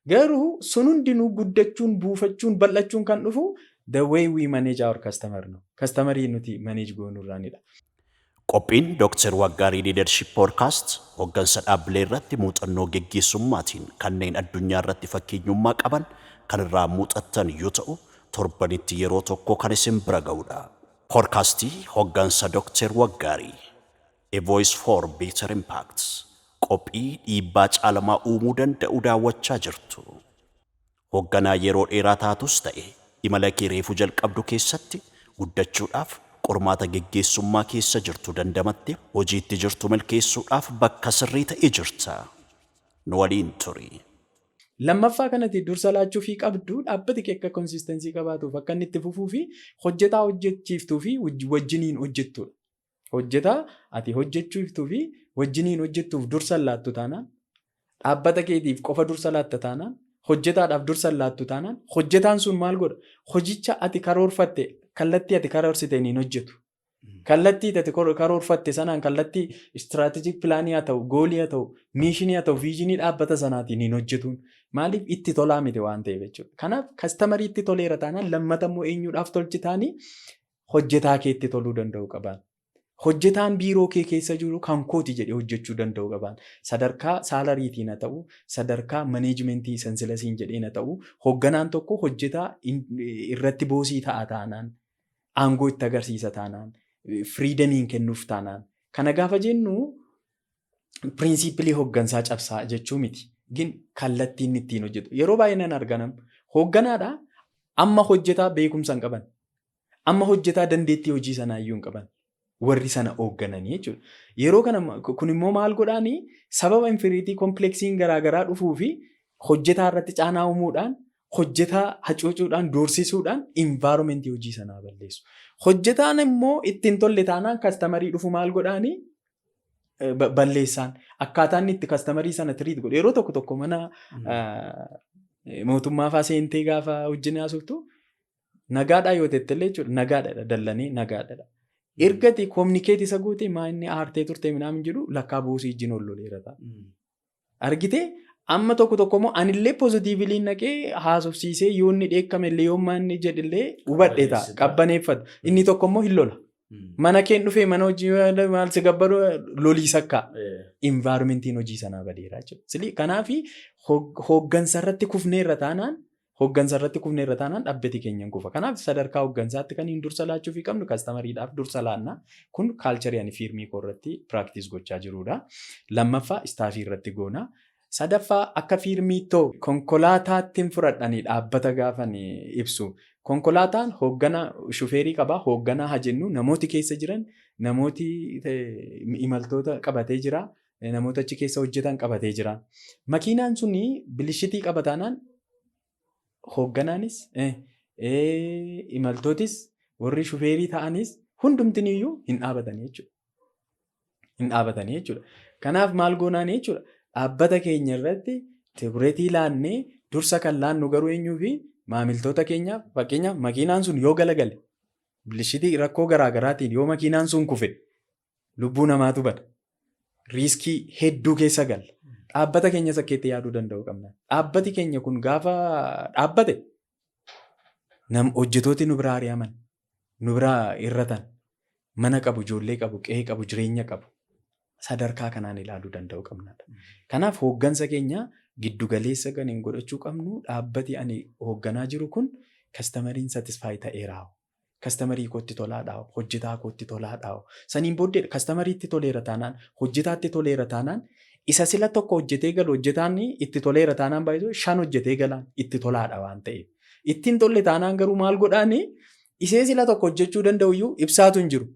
Garuu sun hundinuu guddachuun, buufachuun, bal'achuun kan dhufu the way we manage our customer no. Customerii nuti manage goonu irraanidha. Qophiin Dr. Waggaarii Leadership Podcast hooggansa dhaabbilee irratti muuxannoo geggeessummaatiin kanneen addunyaa irratti fakkeenyummaa qaban kan irraa muuxattan yoo ta'u, torbanitti yeroo tokko kan isin bira ga'udha. Podcastii hooggansa Dr. Waggaarii, A Voice for Better Impact, qophii dhiibbaa caalamaa uumuu danda'u daawwachaa jirtu. Hoogganaa yeroo dheeraa taatus ta'e imala kee reefuu jalqabdu keessatti guddachuudhaaf, qormaata geggeessummaa keessa jirtu dandamatte hojiitti jirtu milkeessuudhaaf bakka sirrii ta'e jirta. Nu waliin turi. Lammaffaa kanatti dursa laachuu fi qabdu, dhaabbati kee akka consistency qabaatuuf, akka inni itti fufuu fi hojjetaa hojjechiiftuu fi wajjiniin hojjettudha. Hojjetaa ati hojjechiiftuu fi wajjiniin hojjettuuf dursa laattu taanaan, dhaabbata keetiif qofa dursa laatta taanaan, hojjetaadhaaf dursa laattu taanaan, hojjetaan sun maal godha? Hojicha ati karoorfatte kallattii ati karoorsiteen hin hojjetu. Kallattii ati karoorfatte sanaan, kallattii strategic planii haa ta'u, goalii haa ta'u, missionii haa ta'u, visionii dhaabbata sanaatiin hin hojjetuun. Maaliif? Itti tolaa miti waan ta'eef jechuudha. Kanaaf customerii itti toleera taanaan, lammata immoo eenyuudhaaf tolchitaanii? Hojjetaa kee itti toluu danda'u qabaan. Hojjetaan biiroo kee keessa jiru kan kooti jedhee hojjechuu danda'u qabaan. Sadarkaa salaryitiin haa ta'u, sadarkaa managementii sansilasiin jedheen haa ta'u, hoogganaan tokko hojjetaa irratti bossii ta'a taanaan, aangoo itti agarsiisa taanaan, freedomiin kennuuf taanaan. Kana gaafa jennu principlii hooggansaa cabsaa jechuu miti. Gin kallattiin ittiin hojjetu. Yeroo baay'ee nan arganam. Hoogganaadha, amma hojjetaa beekumsa hin qaban. Amma hojjetaa dandeettii hojii sanaa iyyuu hin qaban. Warri sana hooggananii jechuudha. Yeroo kana kun immoo maal godhaanii, sababa inferiority complexiin garaagaraa dhufuu fi hojjetaa irratti caanaa uumuudhaan, hojjetaa hacuucuudhaan, doorsisuudhaan environmentii hojii sanaa balleessu. Hojjetaan immoo ittiin tolle taanaan customerii dhufu maal godhaanii balleessaan akkaataa inni itti customerii sana treat godhu. Yeroo tokko tokko mana mootummaa fa'aa seentee gaafa hojii haasoftu, nagaadhaa yoo tettellee jechuudha, nagaadha, dallanii nagaadha. Ergati communicate isa goote, maa inni aartee turte minaamin jedhu, lakkaa bossii ijjiin ol loleera ta'a. Argitee, amma tokko tokko immoo anillee positively naqee haasofsiisee, yoo inni dheekkame illee, yoo inni jedhillee hubadhe ta'a, qabbaneeffata. Inni tokko immoo hin lola. Mana keen dhufee, mana hojii maal si gabbaru, lolii sakkaa. Environmentiin hojii sanaa badeera jechuudha. Kanaafi hooggansa irratti kufneerra taanaan dhaabbati keenya hin kufa. Kanaaf sadarkaa hooggansaatti kan hin dursa laachuufii qabnu customeriidhaaf dursa laanna. Kun culturii ani firmii koo irratti practice gochaa jirudha. Lammaffaa, staffii irratti goona. Sadaffaa, akka firmiittoo konkolaataatti fudhadhanii dhaabbata gaafan ibsu. Konkolaataan hoogganaa shufeerii qabaa, hoogganaa haa jennu, namooti keessa jiran, namooti imaltoota qabatee jira. Namoota achi keessa hojjetan qabatee jira. Makiinaan suni bilishitii qaba taanaan, hoogganaanis, imaltootis, warri shufeerii ta'anis hundumtiniyyuu hin dhaabatanii jechuudha. Hin dhaabatanii jechuudha. Kanaaf maal goonaan jechuudha? Dhaabbata keenya irratti security laannee, dursa kan laannu garuu eenyuu fi maamiltoota keenyaaf. Fakkeenyaaf, makiinaan sun yoo galagale, bilishitii rakkoo garaagaraatiin yoo makiinaan sun kufe, lubbuu namaatu bada. Riskii hedduu keessa galla. Dhaabbata keenya sakkeetti yaaduu danda'uu qabna. Dhaabbati keenya kun gaafa dhaabbate, nam hojjetooti nu biraa ari'aman, nu biraa hir'atan, mana qabu, ijoollee qabu, qe'ee qabu, jireenya qabu. Sadarkaa kanaan ilaaluu danda'uu qabna. Kanaaf hooggansa keenya giddugaleessa kan hin godhachuu qabnu, dhaabbati ani hoogganaa jiru kun customeriin satisfy ta'eera. Customerii kootti tolaadhaa, hojjetaa kootti tolaadhaa. Saniin booddee customeriitti toleera taanaan, hojjetaatti toleera taanaan, isa sila tokko hojjetee galu hojjetaan itti toleera taanaan, baay'isuu shan hojjetee galaan itti tolaadha waan ta'eef. Ittiin tolle taanaan garuu maal godhaanii, isee sila tokko hojjechuu danda'u iyyuu ibsaatu hin jiru.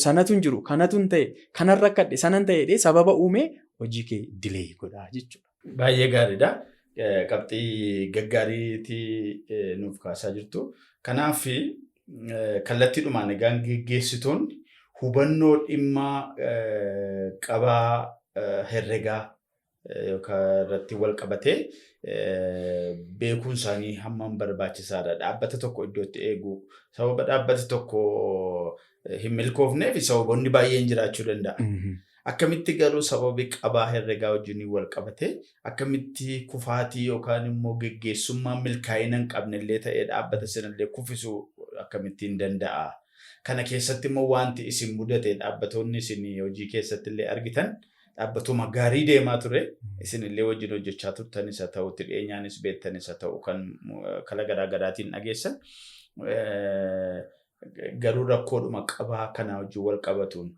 Sanatu hin jiru, kanatu hin ta'e, kanan rakkadhe, sanan ta'e, sababa uumee hojii kee delay godhaa jechuudha. Baay'ee gaariidha. Qabxii gaggaariitii nuuf kaasaa jirtu. Kanaaf kallattiidhumaan egaan geggeessitoonni hubannoo dhimma qabaa herregaa yookaan irratti wal qabatee beekuun isaanii hammam barbaachisaadha? Dhaabbata tokko iddootti eeguu, sababa dhaabbati tokko hin milkoofneef sababoonni baay'een jiraachuu danda'a. Akkamitti garuu sababi qabaa herregaa wajjin wal qabatee akkamitti kufaatii yookaan immoo geggeessummaa milkaa'ina hin qabne illee ta'ee dhaabbata sanallee kuffisuu akkamittiin danda'a? Kana keessatti immoo wanti isin mudate, dhaabbatoonni isin hojii keessatti illee argitan, dhaabbatuma gaarii deemaa ture isin illee wajjin hojjechaa turtanis haa ta'u, itti dhiyeenyaanis beektanis haa ta'u, kan kala garaa garaatiin dhageessan, garuu rakkoodhuma qabaa kanaa wajjin wal qabatuun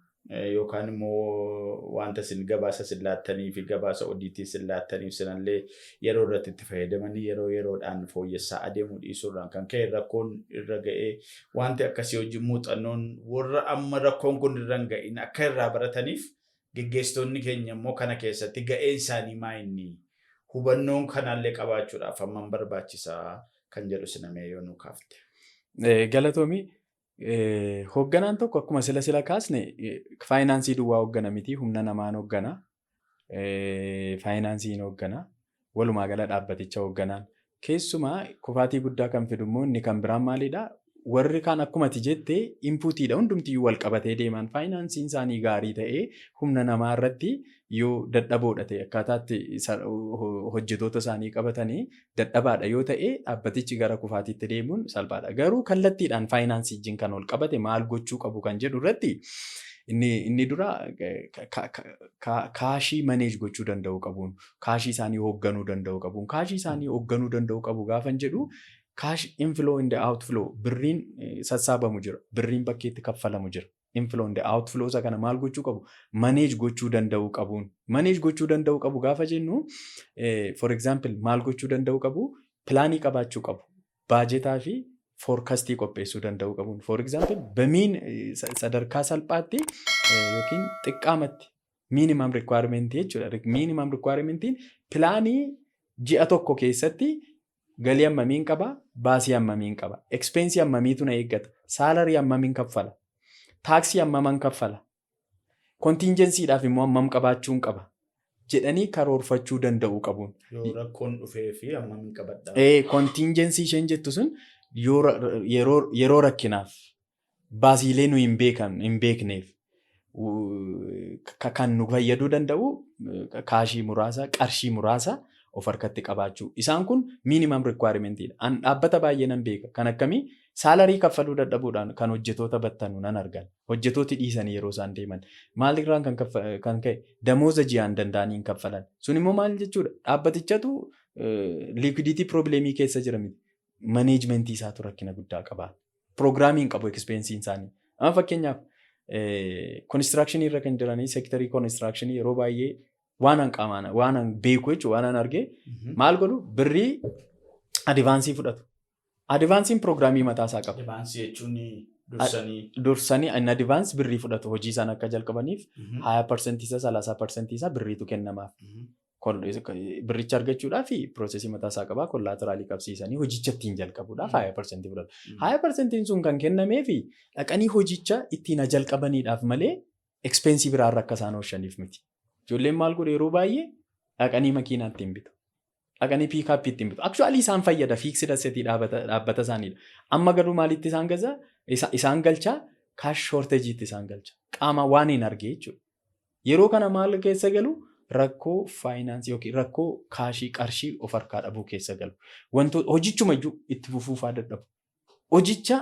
yookaan immoo wanta isin gabaasa isin laattanii fi gabaasa odiitii isin laattaniif sanallee yeroo irratti itti fayyadamanii yeroo yeroodhaan fooyyessaa adeemuu dhiisuurraan kan ka'e rakkoon irra ga'ee, wanti akkasii wajjin muuxannoon warra amma rakkoon kun irra hin ga'in akka irraa barataniif, geggeessitoonni keenya immoo kana keessatti ga'een isaanii maa inni, hubannoon kanallee qabaachuudhaaf hammam barbaachisaa kan jedhu sinamee yoo nu kaafte. Galatoomii. Hoogganaan tokko akkuma sila sila kaasne financeii duwwaa hooggana miti, humna namaan hooggana. Financeiin hooggana. Walumaa gala dhaabbaticha hoogganaan. Keessumaa kufaatii guddaa kan fidu immoo inni kan biraan maalidhaa? Warri kaan akkuma ati jette inputiidha, hundumtiyyuu wal qabatee deeman. Financeiin isaanii gaarii ta'ee humna namaa irratti yoo dadhaboodha ta'e, akkaataatti hojjetoota isaanii qabatanii dadhabaadha yoo ta'e, dhaabbatichi gara kufaatiitti deemuun salphaadha. Garuu kallattiidhaan financeii wajjin kan wal qabate maal gochuu qabu kan jedhu irratti Inni dura cashii manage gochuu danda'u qabuun, cashii isaanii hoogganuu danda'u qabuun, cashii isaanii hoogganuu danda'u qabu gaafan jedhu, cash inflow and outflow, birriin sassaabamu jira, birriin bakkeetti kaffalamu jira. Inflow and outflow isa kana maal gochuu qabu? Manage gochuu danda'u qabuun. Manage gochuu danda'u qabu gaafa jennu, for example, maal gochuu danda'u qabu? Planii qabaachuu qabu. Baajetaa fi forecastii qopheessuu danda'uu qabuun. For example, bamiin sadarkaa salphaatti yookiin xiqqaamatti minimum requirement jechuudha. Minimum requirementiin planii ji'a tokko keessatti galii hammamiin qaba, baasii hammamiin qaba, expensii hammamiitu na eeggata, salary hammamiin kaffala, taxii hammaman kaffala, contingencydhaaf immoo hammam qabaachuun qaba jedhanii karoorfachuu danda'uu qabuun. Yoo rakkoon dhufee fi hammamiin qabadha. Contingency isheen jettu sun yeroo rakkinaaf baasiilee nu hin beekneef kan nu fayyaduu danda'u cashii muraasa, qarshii muraasa of harkatti qabaachuu. Isaan kun minimum requirementiidha. An dhaabbata baay'ee nan beeka. Kan akkamii salary kaffaluu dadhabuudhaan kan hojjetoota battanu nan argan. Hojjetooti dhiisanii yeroo isaan deeman. Maalirraan kan ka'e damooza ji'aan danda'anii hin kaffalan. Sun immoo maal jechuudha? Dhaabbatichatu liquidity problemii keessa jira miti. Managementii isaatu rakkina guddaa qaba. Programii hin qabu expensiin isaanii. Amma fakkeenyaaf constructionii irra kan jiranii, sectorii constructionii, yeroo baay'ee waan an qaamaan waan an beeku jechuudha, waan an argee, maal godhu? Birrii advancii fudhatu. Advanciin programii mataa isaa qaba. Advancii jechuun dursanii. Dursanii in advance birrii fudhatu, hojii isaan akka jalqabaniif 20% isaa, 30% isaa birriitu kennamaaf. Birricha argachuudhaaf processii mataa isaa qabaa, collateralii qabsiisanii hojicha ittiin jalqabuudhaaf 20% fudhatu. 20%iin sun kan kennameefi dhaqanii hojicha ittiin jalqabaniidhaaf malee expensii biraarra akka isaan oolchaniif miti. Ijoolleen maal godhu? Yeroo baay'ee dhaqanii makiinaa ittiin bitu. Dhaqanii pickupii ittiin bitu. Actually isaan fayyada, fixed assetii dhaabbata isaaniidha. Amma garuu maalitti isaan gaza? Isaan galchaa cash shortageiitti isaan galcha. Qaama waan hin argee jechuudha. Yeroo kana maal keessa galu? Rakkoo financeii yookiin rakkoo cashii, qarshii of harkaa dhabuu keessa galu. Wantoota hojichuma iyyuu itti fufuufaa dadhabu. Hojicha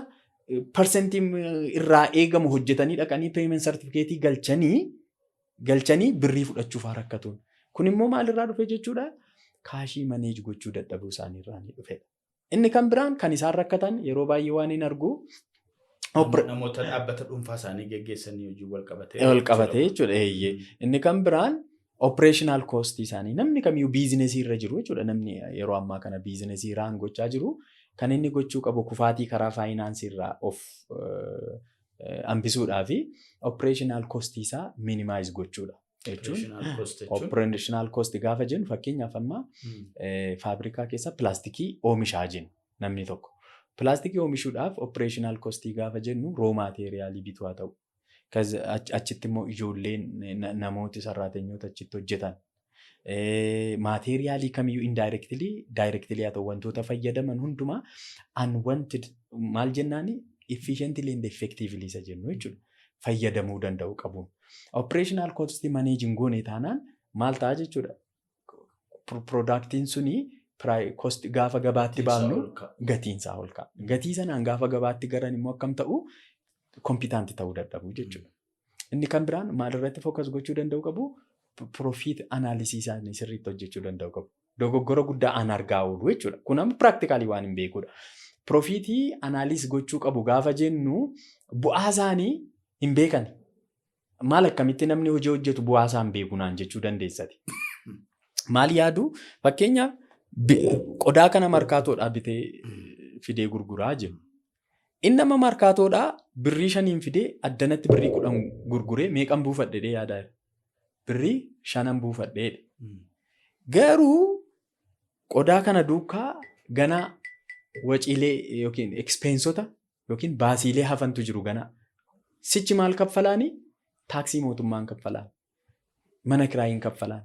percentii irraa eegamu hojjetanii dhaqanii payment certificateii galchanii birrii fudhachuufaa rakkatuun. Kun immoo maalirraa dhufe jechuudha? Cashii manage gochuu dadhabuu isaaniirraa ni dhufedha. Inni kan biraan kan isaan rakkatan yeroo baay'ee waan hin argu. Namoota dhaabbata dhuunfaa isaanii geggeessanii hojii wal qabatee. Wal qabatee jechuudha. Eeyyee. Inni kan biraan operational cost isaanii, namni kamiyyuu businessii irra jiru jechuudha. Namni yeroo ammaa kana businessii run gochaa jiru kan inni gochuu qabu kufaatii karaa financeii irraa of hambisuudhaa fi operational cost isaa minimize gochuudha. Jechuun operational cost gaafa jennu, fakkeenyaaf amma faabrikaa keessa pilaastikii oomishaa jennu namni tokko. Pilaastikii oomishuudhaaf operational costii gaafa jennu raw materialii bituu haa ta'u. Achitti immoo ijoolleen, namooti, sarraatenyoota achitti hojjetan. Materialii kamiyyuu indirectly, directly haa ta'u, wantoota fayyadaman hundumaa unwanted maal jennaani, efficiently and effectively isa jennu jechuudha. Fayyadamuu danda'u qabu. Operational cost managing goone taanaan maal ta'a jechuudha? Productiin suni cost gaafa gabaatti baafnu gatiinsaa ol ka'a. Gatii sanaan gaafa gabaatti garan immoo akkam ta'u? Competitive ta'uu dadhabu jechuudha. Inni kan biraan maalirratti focus gochuu danda'u qabu? Profit analysisii isaanii sirriitti hojjechuu danda'u qabu. Dogoggora guddaa an argaa oolu jechuudha. Kun amma practically waan hin beekudha. Profitii analysis gochuu qabu gaafa jennu bu'aa isaanii hin beekan. Maal, akkamitti namni hojii hojjetu bu'aa isaa hin beeku naan jechuu dandeessati? Maal yaadu? Fakkeenyaaf qodaa kana markaatoodhaa bitee fidee gurguraa jiru. Inni amma markaatoodhaa birrii 5n fidee addanatti birrii 10 gurguree meeqan buufadhe yaadaa jira? Birrii 5n buufadhee. Garuu qodaa kana duukaa ganaa waciilee yookiin expensota yookiin baasiilee hafantu jiru ganaa. Sichi maal kaffalaanii? Taxii mootummaan kaffalaan. Mana kiraayiin kaffalaan.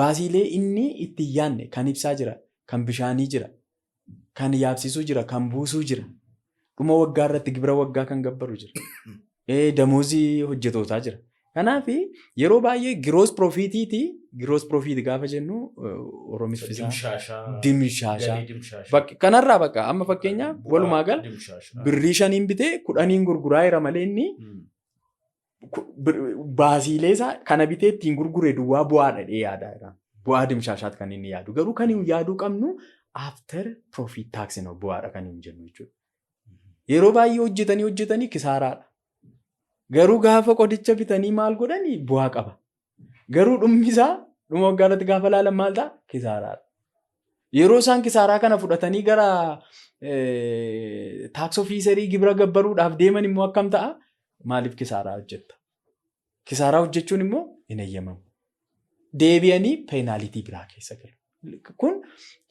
Baasiilee inni itti hin yaadne kan ibsaa jira, kan bishaanii jira, kan yaabsisuu jira, kan buusuu jira. Dhuma waggaa irratti gibira waggaa kan gabbaru jira. Damoozii hojjetootaa jira. Kanaaf yeroo baay'ee gross profitiiti. Gross profit gaafa jennu Oromiffisa. Dimshaashaa. Kanarraa bakka amma fakkeenyaaf walumaa gala birrii 5n bitee 10n gurguraa jira malee inni Baasiilee isaa kana bitee ittiin gurgure duwwaa bu'aadha jedhee yaadaa jira. Bu'aa dimshaashaati kan inni yaadu. Garuu kan inni yaaduu qabnu after profit tax no bu'aadha kan inni jennu jechuudha. Yeroo baay'ee hojjetanii hojjetanii kisaaraadha. Garuu gaafa qodicha bitanii maal godhanii bu'aa qaba. Garuu dhummi isaa dhuma waggaa irratti gaafa ilaalan maal ta'a? Kisaaraadha. Yeroo isaan kisaaraa kana fudhatanii gara tax officerii gibira gabbaruudhaaf deeman immoo akkam ta'a? Maaliif kisaaraa hojjetta? Kisaaraa hojjechuun immoo hin eeyyamamu. Deebi'anii penalty biraa keessa galu. Kun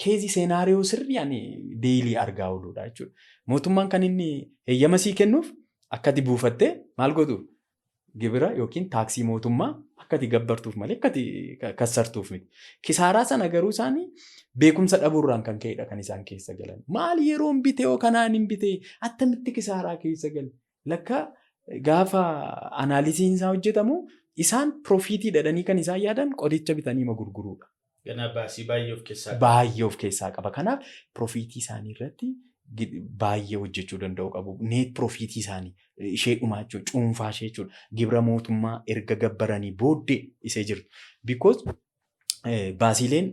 case scenario sirrii ani daily argaa ooludha jechuudha. Mootummaan kan inni heeyyama sii kennuuf akkati buufattee maal gootu, gibira yookiin taaksii mootummaa akkati gabbartuuf malee akkati kassartuuf miti. Kisaaraa sana garuu isaanii beekumsa dhabuurraan kan ka'edha kan isaan keessa galan. Maal yeroon bitee yoo kanaan hin bitee attamitti kisaaraa keessa galu? Lakka gaafa analysisiin isaa hojjetamu isaan profitii dhadhanii kan isaan yaadan qodicha bitanii ma gurguruudha. Ganaa baasii baay'ee of keessaa qaba. Baay'ee of keessaa qaba. Kanaaf profitii isaanii irratti baay'ee hojjechuu danda'u qabu. Net profitii isaanii ishee dhumaa jechuudha. Cuunfaa ishee jechuudha. Gibira mootummaa erga gabbaranii booddee isee jirtu. Because baasiileen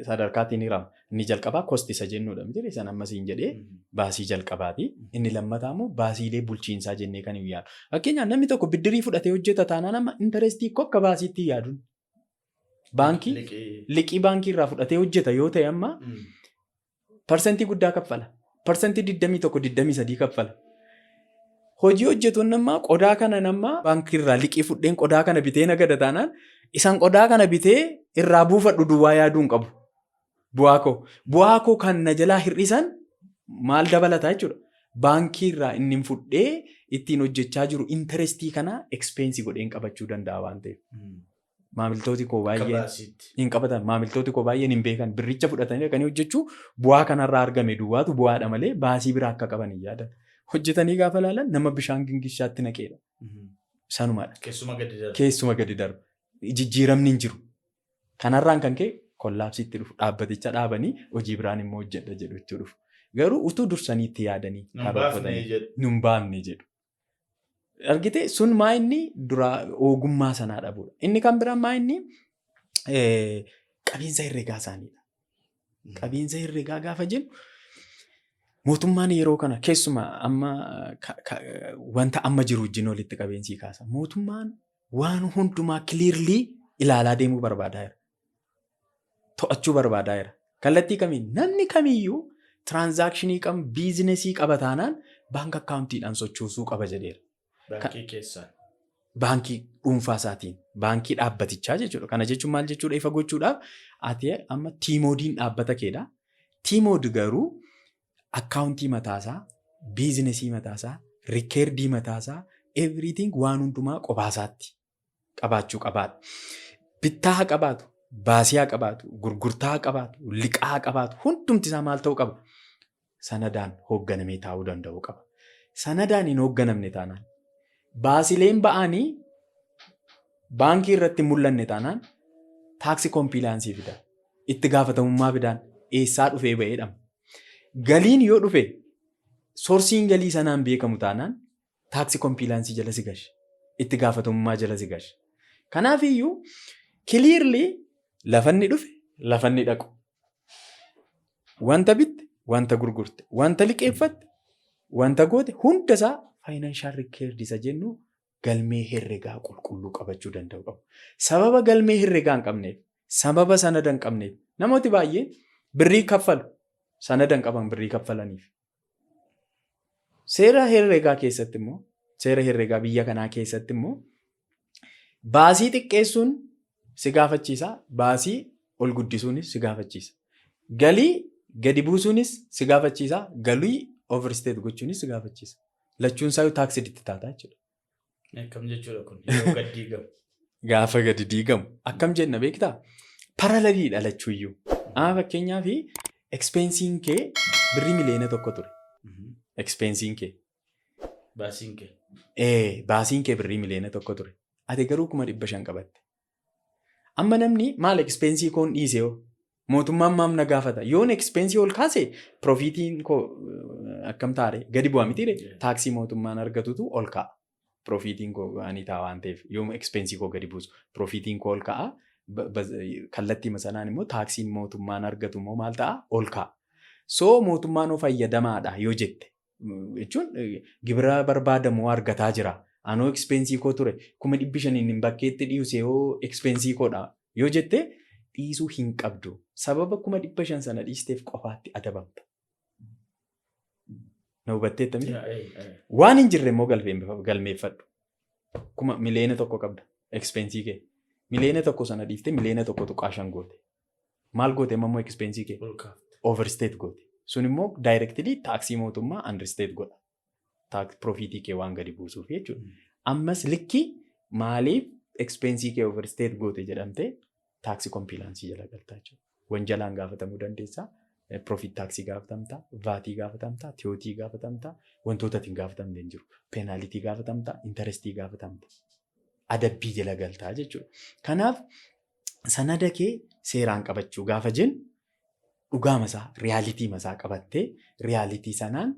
sadarkaatiin hirama. Inni jalqabaa cost isa jennuudha miti san ammasiin jedhee baasii jalqabaati. Inni lammataa immoo baasiilee bulchiinsaa jennee kan hin yaadu. Fakkeenyaaf, namni tokko biddirii fudhatee hojjeta taanaan amma interestii akka baasiitti hin yaadu. Baankii liqii baankii irraa fudhatee hojjeta yoo ta'e amma parsentii guddaa kaffala. Parsentii 21, 23 kaffala. Hojii hojjetuun nama qodaa kana nama baankii irraa liqii fudheen qodaa kana bitee nagada taanaan isaan qodaa kana bitee irraa buufadhu duwwaa yaaduu hin qabu. Bu'aa koo. Bu'aa koo kan na jalaa hir'isan maal dabalataa jechuudha. Baankii irraa inni fudhee ittiin hojjechaa jiru interestii kana expense godheen qabachuu danda'a waan ta'eef. Maamiltooti koo baay'een hin qabatan. Maamiltooti koo baay'een hin beekan. Birricha fudhatanii dhaqanii hojjechuu, bu'aa kanarraa argame duwwaatu bu'aadha malee baasii biraa akka qaban hin yaadan. Hojjetanii gaafa ilaalan nama bishaan gingishaatti naqeedha. Sanumadha. Keessuma gadi darba. Keessuma gadi darba. Jijjiiramni hin jiru. Kanarraan kan ka'e collapseitti dhufu, dhaabbaticha dhaabanii hojii biraan immoo hojjedha jedhu itti dhufu. Garuu utuu dursanii itti yaadanii karoorfatanii nun baafne jedhu. Argite, sun maa inni dura ogummaa sanaa dhabuudha. Inni kan biraan maa inni qabiinsa herregaa isaaniidha. Qabiinsa herregaa gaafa jennu, mootummaan yeroo kana keessumaa amma wanta amma jiru wajjin walitti qabeensi kaasa. Mootummaan waan hundumaa clearly ilaalaa deemuu barbaadaa jira. To'achuu barbaadaa jira. Kallattii kamiin? Namni kamiyyuu transactionii qabu, businessii qaba taanaan bank accountiidhaan sochoosuu qaba jedheera. Baankii keessaan. Baankii dhuunfaa isaatiin, baankii dhaabbatichaa jechuudha. Kana jechuun maal jechuudha ifa gochuudhaaf, ati amma Tiimoodiin dhaabbata keedha. Tiimood garuu accountii mataasaa, businessii mataasaa, recordii mataasaa, everything waan hundumaa qobaasaatti qabaachuu qabaadha. Bittaa haa qabaatu, baasii haa qabaatu, gurgurtaa haa qabaatu, liqaa haa qabaatu, hundumti isaa maal ta'uu qaba? Sanadaan hoogganamee taa'uu danda'uu qaba. Sanadaan hin hoogganamne taanaan, baasileen ba'anii baankii irratti hin mul'anne taanaan tax compliance fida. Itti gaafatamummaa fidaan eessaa dhufee ba'eedhama. Galiin yoo dhufe sourceiin galii sanaan beekamu taanaan tax compliance jala si gasha. Itti gaafatamummaa jala si gasha. Kanaaf iyyuu clearly lafanni dhufe, lafanni dhaqu. Wanta bitte, wanta gurgurte, wanta liqeeffatte, wanta goote hundasaa financial record isa jennu galmee herregaa qulqulluu qabachuu danda'u qabu. Sababa galmee herregaa hin qabneef, sababa sanada hin qabneef, namooti baay'een birrii kaffalu, sanada hin qaban birrii kaffalaniif. Seera herregaa keessatti immoo, seera herregaa biyya kanaa keessatti immoo baasii xiqqeessuun si gaafachiisa, baasii ol guddisuunis si gaafachiisa. Galii gadi buusuunis si gaafachiisa, galii overstate gochuunis si gaafachiisa. Lachuun isaa taaksii itti taataa jechuudha. Akkam jechuudha kun yeroo gad diigamu? Gaafa gadi diigamu akkam jenna beektaa? Paralleliidha lachuuyyuu. Amma fakkeenyaaf expensiin kee birrii 1 miliyoona ture. Expensiin kee. Baasiin kee. Ee, baasiin kee birrii 1 miliyoona ture. Ati garuu 500,000 qabatte. Amma namni maal expensii koon dhiise hoo? Mootummaan maam na gaafata? Yoon expensii ol kaase profitiin koo akkam taare gadi bu'a mitiire, taaksii mootummaan argatutu ol ka'a. Profitiin koo ani ta'a waan ta'eef, yoo expensii koo gadi buusu profitiin koo ol ka'a. Kallattii sanaan immoo taaksiin mootummaan argatu immoo maal ta'a? Ol ka'a. So mootummaan of fayyadamaadha yoo jette, jechuun gibira barbaadamu argataa jira. Anoo expensii koo ture 500,000 hin bakkeetti dhiise yoo expensii koodha yoo jette, dhiisuu hin qabdu. Sababa 500,000 sana dhiisteef qofaatti adabamta. Na hubatteetta miti? Waan hin jirre immoo galmeeffadhu. 1,000,000 qabda expensii kee. 1,000,000 sana dhiiftee 1.5 million goote. Maal goote immoo expensii kee? Overstate goote. Sun immoo directly taaksii mootummaa understate godha. Profitii kee waan gadi buusuuf jechuudha. Ammas likkii maaliif expensii kee overstate goote jedhamtee taaksii complianceii jala galtaa jechuudha. Wanjalaan gaafatamuu dandeessaa. Profit taaksii gaafatamtaa, VATii gaafatamtaa, TOTii gaafatamtaa, wantoota ati hin gaafatamne hin jiru. Penaltyii gaafatamtaa, interestii gaafatamta. Adabbii jala galtaa jechuudha. Kanaaf sanada kee seeraan qabachuu gaafa jennu, dhugaa masaa, reality masaa qabattee, reality sanaan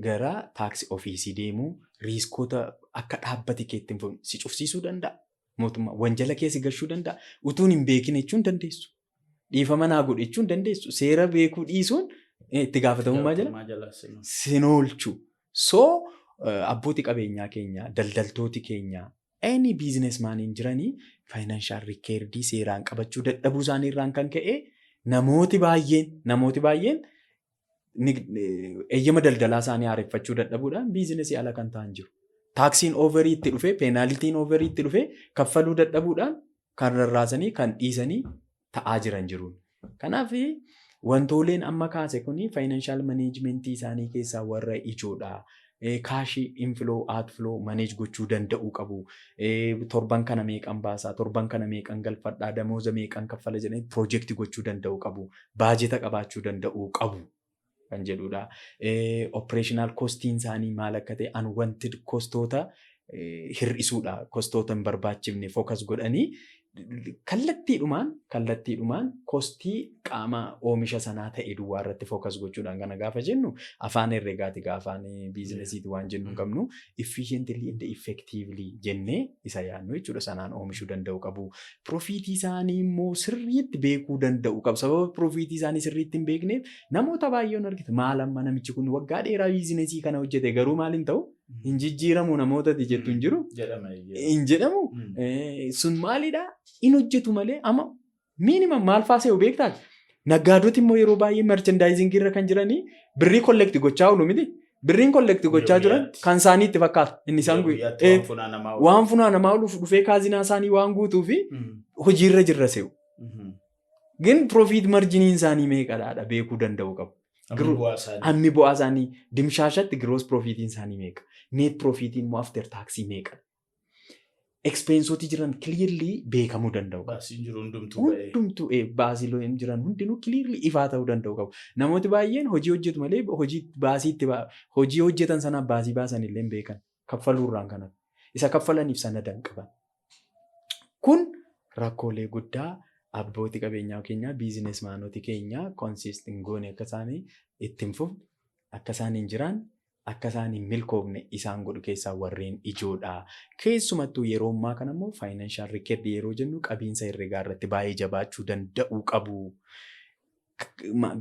gara tax officeii deemuu, riskoota akka dhaabbati keetti hin si cufsiisuu danda'a. Mootummaa wanjala kee si gashuu danda'a. Utuun hin beekin jechuun dandeessu. Dhiifama naa godhe jechuun dandeessu. Seera beekuu dhiisuun itti gaafatamummaa jala sin oolchu. So abbootii qabeenyaa keenya, daldaltooti keenya, any businessmaniin jiranii financial recordii seeraan qabachuu dadhabuu isaanii irraan kan ka'e namooti baay'een eeyyama daldalaa isaanii haareffachuu dadhabuudhaan businessii ala kan ta'an jiru. Taaksiin overii itti dhufee, penaltyn overii itti dhufee, kaffaluu dadhabuudhaan kan rarraasanii kan dhiisanii ta'aa jiran jiru. Kanaaf wantooleen amma kaase kuni financial managementii isaanii keessaa warra ijoodha. Cashii inflow, outflow manage gochuu danda'uu qabu. Torban kana meeqan baasaa, torban kana meeqan galfadhaa, damooza meeqan kaffala jedhanii projectii gochuu danda'uu qabu. Baajeta qabaachuu danda'uu qabu kan jedhudha. Operational costiin isaanii maal akka ta'e, unwanted costoota hir'isuudha. Costoota hin barbaachifne focus godhanii kallattiidhumaan costii qaama oomisha sanaa ta'e duwwaa irratti focus gochuudhaan. Kana gaafa jennu afaan herreegaati, afaan businessiiti waan jennu hin qabnu, efficiently and effectively jennee isa yaadnu jechuudha. Sanaan oomishuu danda'u qabu. Profitii isaanii immoo sirriitti beekuu danda'u qabu. Sababa profitii isaanii sirriitti hin beekneef namoota baay'een argita. Maal amma namichi kun waggaa dheeraa businessii kana hojjete, garuu maal hin ta'u? Hin jijjiiramu namoota jettu hin jiru. Hin jedhamu. Sun maalidhaa? In hojjetu malee amma minimum maal faasee beektaa? Naggaadoti immoo yeroo baay'ee merchandisingii irra kan jiranii birrii collect gochaa oolu miti. Birriin collect gochaa jiran kan isaanii itti fakkaata. Inni isaan waan funaanamaa ooluuf dhufee kaazinaa isaanii waan guutuu fi hojiirra jirra se'u. Gin profit marginiin isaanii meeqadhaadha beekuu danda'u qabu. Hammi bu'aa isaanii dimshaashatti gross profitiin isaanii meeqa? Net profitiin immoo after taaksii meeqa? Expensooti jiran clearly beekamuu danda'u qabu. Baasiin jiru hundumtuu ba'ee. Hundumtuu baasii jiran hundinuu clearly ifaa ta'uu danda'u qabu. Namooti baay'een hojii hojjetu malee hojii baasii itti hojii hojjetan sanaaf baasii baasan illee hin beekan. Kaffaluurraan kanatti. Isa kaffalaniif sanada hin qaban. Kun rakkoolee guddaa abbootii qabeenyaa keenyaa, businessmanota keenyaa consist hin goone, akka isaanii itti hin fufne, akka isaan hin jiraanne, akka isaan hin milkoofne isaan godhu keessaa warreen ijoodha. Keessumattuu yeroo ammaa kana immoo financial recordii yeroo jennu qabiinsa herreegaa irratti baay'ee jabaachuu danda'uu qabu.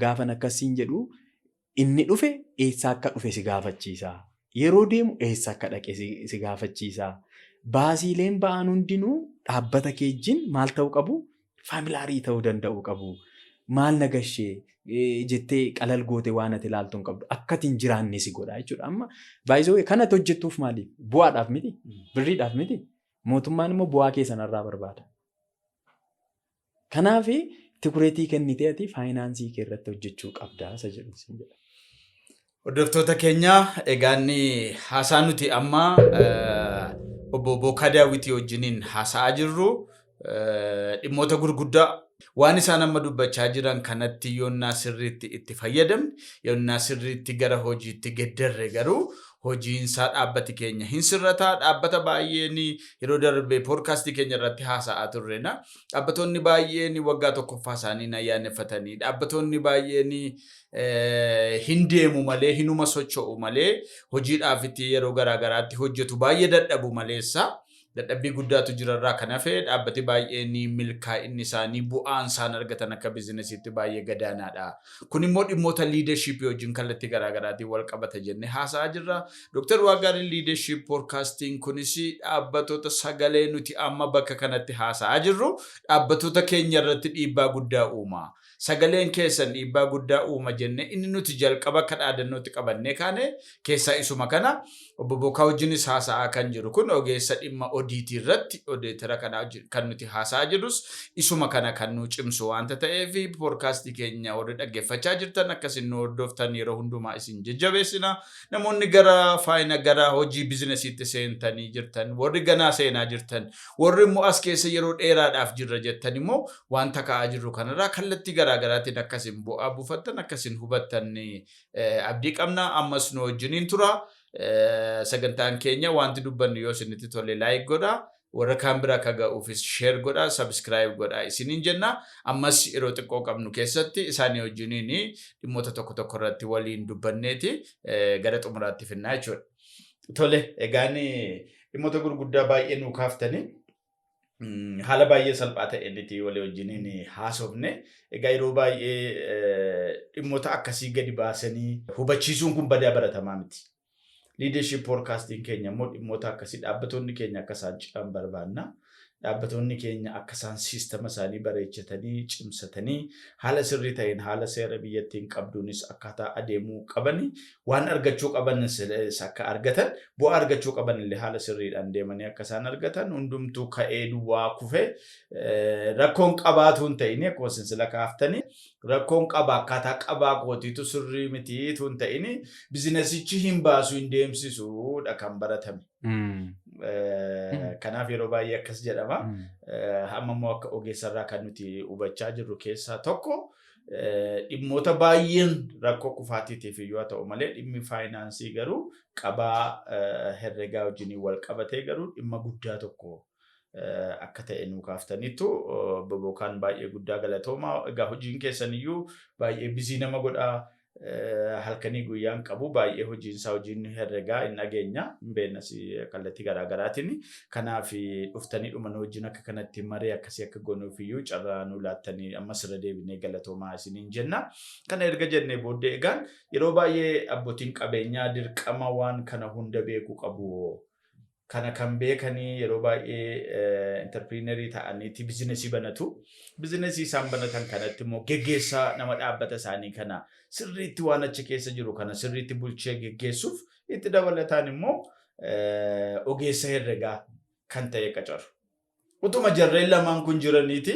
Gaafan akkasiin jedhu, inni dhufe eessaa akka dhufe si gaafachiisa. Yeroo deemu eessa akka dhaqe si gaafachiisa. Baasiileen ba'an hundinuu dhaabbata keejjiin maal ta'uu qabu? Familiarii ta'uu danda'uu qabu. Maal na gashee jettee qalal goote waan ati ilaaltu hin qabdu. Akka ati hin jiraanne si godha jechuudha. Amma baay'isoo kanatti hojjettuuf maaliif? Bu'aadhaaf miti? Birriidhaaf miti? Mootummaan immoo bu'aa kee sanarraa barbaada. Kanaaf ትኩረtii kennitee ati financeii kee irratti hojjechuu qabdaa isa jedhu sin jedha. Hordoftoota keenya, egaan haasaa nuti amma obbo Bookaa Daawwitii wajjiniin haasa'aa jirru dhimmoota gurguddaa waan isaan amma dubbachaa jiran kanatti yoonnaa sirriitti itti fayyadamne, yoonnaa sirriitti gara hojiitti geddarre garuu Hojiinsaa dhaabbati keenya hin sirrataa. Dhaabbata baay'een yeroo darbe podcastii keenya irratti haasa'aa turrena. Dhaabbatoonni baay'een waggaa tokkoffaa isaanii ayyaaneffatanii, dhaabbatoonni baay'een hin deemu malee, hinuma socho'u malee, hojiidhaaf itti yeroo garaa garaatti hojjetu baay'ee dadhabu maleessa. Dadhabbii guddaatu jirarraa kan hafe dhaabbati baay'een milkaa'inni isaanii, bu'aan isaan argatan akka businessiitti baay'ee gadaanaadha. Kun immoo dhimmoota leadershipii wajjin kallattii garaa garaatiin wal qabata jennee haasa'aa jirra. Dr. Waaqgaarii Leadership Podcastiin kunis dhaabbatoota sagalee nuti amma bakka kanatti haasa'aa jirru dhaabbatoota keenya irratti dhiibbaa guddaa uuma. Sagaleen keessan dhiibbaa guddaa uuma jennee inni nuti jalqaba akka dhaadannootti qabannee kaane keessaa isuma kana. Obbo Bokaa wajjinis haasa'aa kan jiru kun ogeessa dhimma odiitii irratti auditor kana kan nuti haasa'aa jirrus isuma kana kan nu cimsu waanta ta'eef, podcastii keenya warri dhaggeeffachaa jirtan akkasin nu hordoftan yeroo hundumaa isin jajjabeessina. Namoonni gara faayina gara hojii businessiitti seentanii jirtan, warri ganaa seenaa jirtan, warri immoo as keessa yeroo dheeraadhaaf jirra jettan immoo wanta ka'aa jirru kanarraa kallattii garaa garaatiin akkasin bu'aa buufattan, akkasin hubattan abdii qabna. Ammas nu wajjiniin tura. Sagantaan keenya wanti dubbannu yoo isinitti tole like godha. Warra kaan bira akka ga'uufis share godha, subscribe godha isiniin jenna. Ammas yeroo xiqqoo qabnu keessatti isaanii wajjiniin dhimmoota tokko tokko irratti waliin dubbanneeti gara xumuraatti finnaa jechuudha. Tole, egaan dhimmoota gurguddaa baay'ee nuu kaaftanii haala baay'ee salphaa ta'een itti walii wajjiniin haasofne. Egaa yeroo baay'ee dhimmoota akkasii gadi baasanii hubachiisuun kun badaa baratamaa miti. Leadership podcastiin keenya immoo dhimmoota akkasii dhaabbatoonni keenya akka isaan ciman barbaanna. Dhaabbatoonni keenya akka isaan systema isaanii bareechatanii, cimsatanii, haala sirrii ta'een, haala seera biyyattiin qabduunis akkaataa adeemuu qabanii, waan argachuu qaban akka argatan, bu'aa argachuu qaban illee haala sirriidhaan deemanii akka isaan argatan, hundumtuu ka'ee duwwaa kufee rakkoon qabaatu hin ta'in, akkuma sinsila kaaftanii rakkoon qaba akkaataa qabaa kootiitu sirrii mitiitu hin ta'in, businessichi hin baasu, hin deemsisuudha kan baratame. Kanaaf yeroo baay'ee akkas jedhama. Amma immoo akka ogeessarraa kan nuti hubachaa jirru keessaa tokko dhimmoota baay'een rakkoo kufaatiitiif iyyuu haa ta'u malee, dhimmi faayinaansii garuu qabaa herregaa wajjiniin wal qabatee garuu dhimma guddaa tokko akka ta'e nuu kaaftaniittu. Bobokaan baay'ee guddaa galatooma. Egaa hojiin keessan iyyuu baay'ee busy nama godhaa. Halkanii guyyaan qabu baay'ee hojiinsaa hojiin herregaa hin dhageenya, hin beeknas kallattii garaagaraatiin. Kanaaf dhuftanii dhuma nu wajjin akka kanatti maree akkasii akka goonuuf iyyuu carraa nu laattanii ammas irra deebinee galatoomaa isiniin jenna. Kana erga jennee booddee, egaan yeroo baay'ee abbootiin qabeenyaa dirqama waan kana hunda beekuu qabu. Kana kan beekanii yeroo baay'ee entrepreneurii ta'aniiti businessii banatu. Businessii isaan banatan kanatti immoo geggeessaa nama dhaabbata isaanii kana sirriitti waan achi keessa jiru kana sirriitti bulchee geggeessuuf itti dabalataan immoo ogeessa herregaa kan ta'e qacaru. Utuma jarreen lamaan kun jiraniiti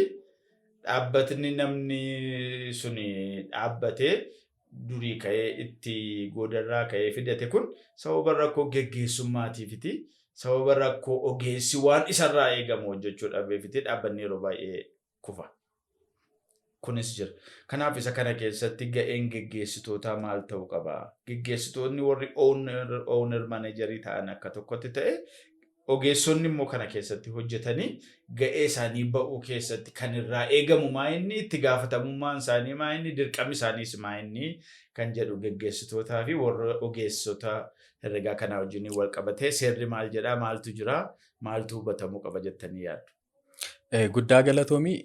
dhaabbatni namni suni dhaabbatee durii ka'ee itti goodarraa ka'ee fidate kun sababa rakkoo geggeessummaatiifiti, sababa rakkoo ogeessi waan isarraa eegamu hojjechuu dhabeefiti dhaabbanni yeroo baay'ee kufa. Kunis jira. Kanaaf isa kana keessatti ga'een geggeessitootaa maal ta'uu qaba? Geggeessitoonni warri owner managerii ta'an akka tokkotti ta'e, ogeessonni immoo kana keessatti hojjetanii ga'ee isaanii ba'uu keessatti kan irraa eegamu maa inni, itti gaafatamummaan isaanii maa inni, dirqamni isaaniis maa inni kan jedhu, geggeessitootaa fi warra ogeessota herregaa kanaa wajjin wal qabatee seerri maal jedhaa, maaltu jira, maaltu hubatamuu qaba jettanii yaaddu? Guddaa galatoomii.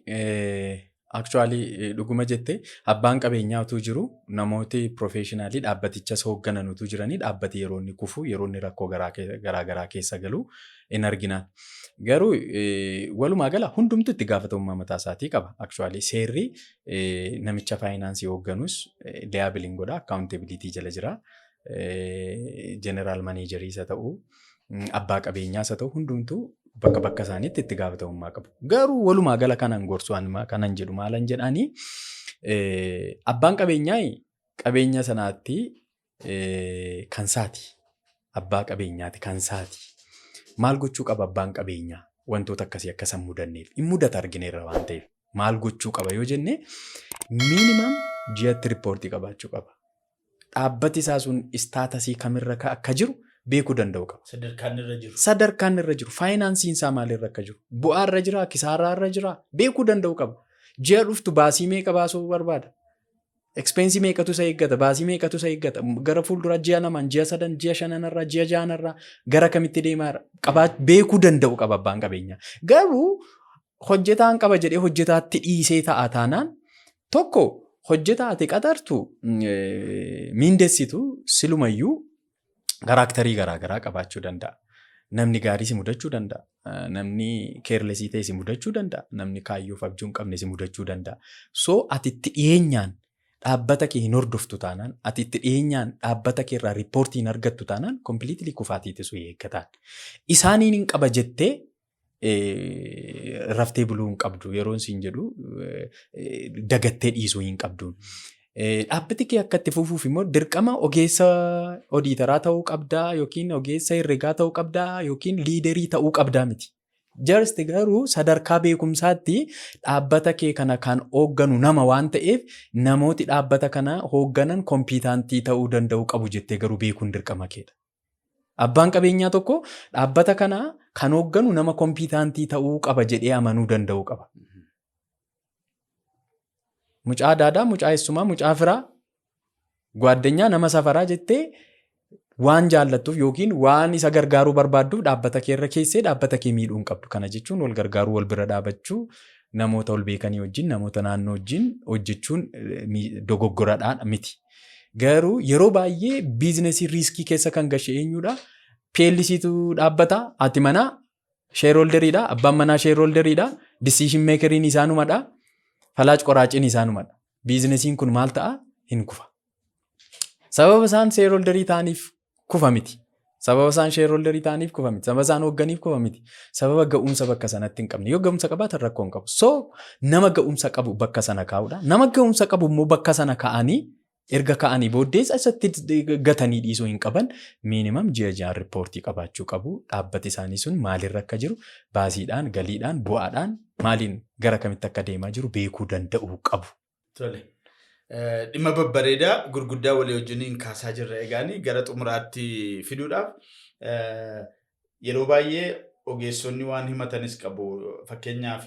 Actually dhuguma jette, abbaan qabeenyaa utuu jiru, namooti professionalii dhaabbatichas hoogganan utuu jiranii, dhaabbati yeroo inni kufu, yeroo inni rakkoo garaa garaa keessa galu in argina. Garuu walumaa gala hundumtu itti gaafatamummaa mataa isaatii qaba. Actually seerri namicha faayinaansii hoogganus liable godha, accountability jala jira. General managerii isa ta'u, abbaa qabeenyaas haa ta'u, hundumtuu bakka bakka isaaniitti itti gaafatamummaa qabu. Garuu walumaa gala kanan gorsu kanan jedhu maalan jedhaanii, abbaan qabeenyaa qabeenya sanaatti kan saati. Abbaa qabeenyaati, kan saati. Maal gochuu qaba abbaan qabeenyaa wantoota akkasii akka isaan mudanneef? Hin mudata, argineerra waan ta'eef. Maal gochuu qaba yoo jenne, minimum ji'atti reportii qabaachuu qaba. Dhaabbati isaa sun statusii kamirra akka jiru Beekuu danda'u qaba. Sadarkaan irra jiru. Sadarkaan irra jiru, faayinaansiin isaa maalirra akka jiru, bu'aa irra jira, kisaaraa irra jira, beekuu danda'u qaba. Ji'a dhuftu baasii meeqa baasuu barbaada? Expense meeqatu isa eeggata? Baasii meeqatu isa eeggata? Gara fuulduraa ji'a 2n, ji'a 3n, ji'a 5narraa, ji'a 6narraa gara kamitti deemaa jira? Qabaa beekuu danda'u qaba abbaan qabeenyaa. Garuu hojjetaan qaba jedhee hojjetaatti dhiisee ta'a taanaan, tokko hojjetaa ati qaxartu, miindessitu silumayyuu character garaagaraa qabaachuu danda'a. Namni gaarii si mudachuu danda'a. Namni careless ta'e si mudachuu danda'a. Namni kaayyoof abjuu hin qabne si mudachuu danda'a. So ati itti dhiyeenyaan dhaabbata kee hin hordoftu taanaan, ati itti dhiyeenyaan dhaabbata kee irraa report hin argattu taanaan, completely kufaatiitti su eeggataan. Isaaniin hin qaba jettee raftee buluu hin qabdu. Yeroon siin jedhu dagattee dhiisuu hin qabdu. Dhaabbati kee akka itti fufuuf immoo dirqama ogeessa auditor ta'uu qabdaa yookiin ogeessa herregaa ta'uu qabdaa yookiin leader ta'uu qabdaa miti. Just garuu sadarkaa beekumsaatti dhaabbata kee kana kan hoogganu nama waan ta'eef, namooti dhaabbata kana hoogganan competent ta'uu danda'u qabu jettee garuu beekuun dirqama keedha. Abbaan qabeenyaa tokko dhaabbata kana kan hoogganu nama competent ta'uu qaba jedhee amanuu danda'u qaba. Mucaa daadaa, mucaa eessumaa, mucaa firaa, gwaaddanyaa, nama safaraa jettee waan jaallattuuf yookiin waan isa gargaaruu barbaadduuf dhaabbata kee irra keessee dhaabbata kee miidhuu hin qabdu. Kana jechuun wal gargaaruu, wal bira dhaabachuu, namoota wal beekanii wajjin, namoota naannoo wajjin hojjechuun dogoggoradhaan miti. Garuu yeroo baay'ee business risk keessa kan gashe eenyudha? PLCtu dhaabbata, ati manaa shareholderiidha, abbaan manaa shareholderiidha, decision makeriin isaanumadha, falaaj qoraaciin isaanumadha. Businessiin kun maal ta'a? Hin kufa. Sababa isaan shareholder ta'aniif kufa miti. Sababa isaan shareholder ta'aniif kufa miti. Sababa isaan hoogganiif kufa miti. Sababa ga'umsa bakka sanatti hin qabne. Yoo ga'umsa qabaatan rakkoo hin qabu. So nama ga'umsa qabu bakka sana kaa'uudha. Nama ga'umsa qabu immoo bakka sana kaa'anii erga ka'anii booddees asatti gatanii dhiisuu hin qaban. Minimum ji'a 6n report qabaachuu qabu. Dhaabbati isaanii sun maalirra akka jiru, baasiidhaan, galiidhaan, bu'aadhaan, maaliin gara kamitti akka deemaa jiru beekuu danda'uu qabu. Tole. Dhimma babbareedaa gurguddaa walii wajjiniin kaasaa jirra. Egaanii gara xumuraatti fiduudhaaf, yeroo baay'ee ogeessonni waan himatanis qabu. Fakkeenyaaf,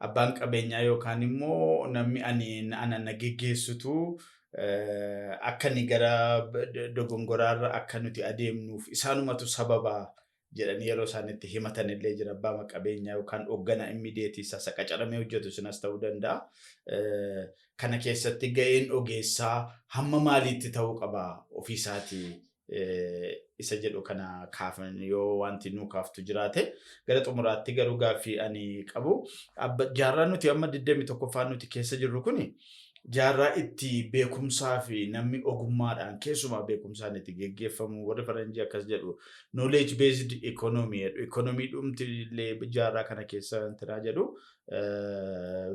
abbaan qabeenyaa yookaan immoo namni ani ana na geggeessutu akka inni gara dogongoraarra akka nuti adeemnuuf isaanumatu sababa jedhanii yeroo isaan itti himatan illee jira. Abbaa qabeenyaa yookaan hoogganaa immediate isa qacaramee hojjetu sunas ta'uu danda'a. Kana keessatti ga'een ogeessaa hamma maaliitti ta'uu qaba ofiisaatii isa jedhu kana kaafan yoo wanti nu kaaftu jiraate. Gara xumuraatti garuu gaaffii ani qabu, jaarraa nuti amma 21ffaan nuti keessa jirru kuni jaarraa itti beekumsaa fi namni ogummaadhaan, keessumaa beekumsaan itti geggeeffamu, warri faranjii akkas jedhu, knowledge based economy jedhu. Economy dhumti illee jaarraa kana keessa intinaa jedhu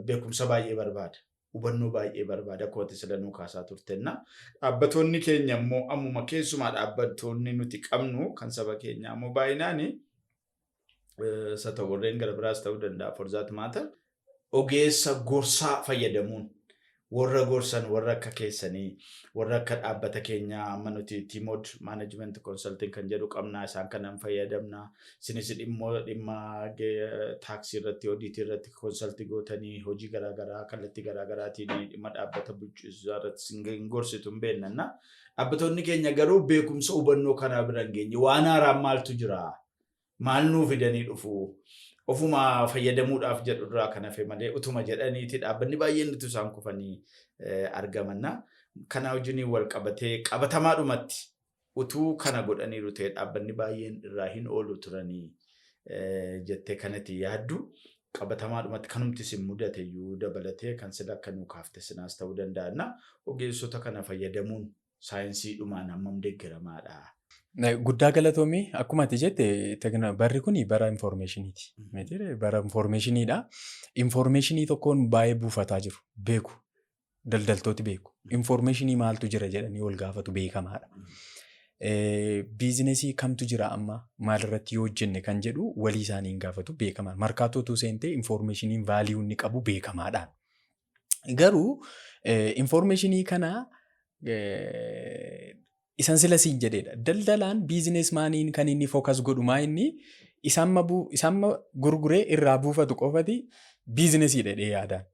beekumsa baay'ee barbaada. Hubannoo baay'ee barbaada, akkuma sila nuu kaasaa turtenna. Dhaabbattoonni keenya immoo ammuma, keessumaa dhaabbattoonni nuti qabnu kan saba keenyaa immoo baay'inaan isa ta'u, warreen gara biraas ta'uu danda'a for that matter, ogeessa gorsaa fayyadamuun, warra gorsan, warra akka keessanii, warra akka dhaabbata keenyaa, amma nuti Timod Management Consulting kan jedhu qabnaa, isaan kanan fayyadamna. Isinis dhimma tax irratti, audit irratti consult gootanii, hojii garaagaraa kallattii garaagaraatiin dhimma dhaabbata bulchiinsaa irratti hin gorsitu hin beennanna. Dhaabbatoonni keenya garuu beekumsa hubannoo kanaa bira hin geenye. Waan haaraan maaltu jira? Maal nuu fidanii dhufu? Ofuma fayyadamuudhaaf jedhu irraa kan hafe malee utuma jedhaniiti dhaabbanni baay'een nuti isaan kufanii argamanna. Kana wajjiniin wal qabatee, qabatamaadhumatti utuu kana godhaniiru ta'e dhaabbanni baay'een irraa hin oolu turanii jettee kanatti yaaddu, qabatamaadhumatti kanumti isin mudate iyyuu dabalatee kan sila akka nuu kaafte sinaas ta'uu danda'anna. Ogeessota kana fayyadamuun saayinsiidhumaan hammam deeggaramaadha? Guddaa galatoomii. Akkuma ati jette, barri kun bara informationiiti. Bara informationiidha. Information tokkoon baay'ee buufataa jiru. Beeku. Daldaltooti beeku. Information maaltu jira jedhanii wal gaafatu, beekamaadha. Business kamtu jira amma, maalirratti yoo hojjenne kan jedhu walii isaanii hin gaafatu, beekamaadha. Markaatootu seentee informationiin value inni qabu beekamaadha. Garuu information kana Isan sila siin jedheedha. Daldalaan, businessmaniin kan inni focus godhu maa inni isamma gurguree irraa buufatu qofati businessii jedhee yaadaan.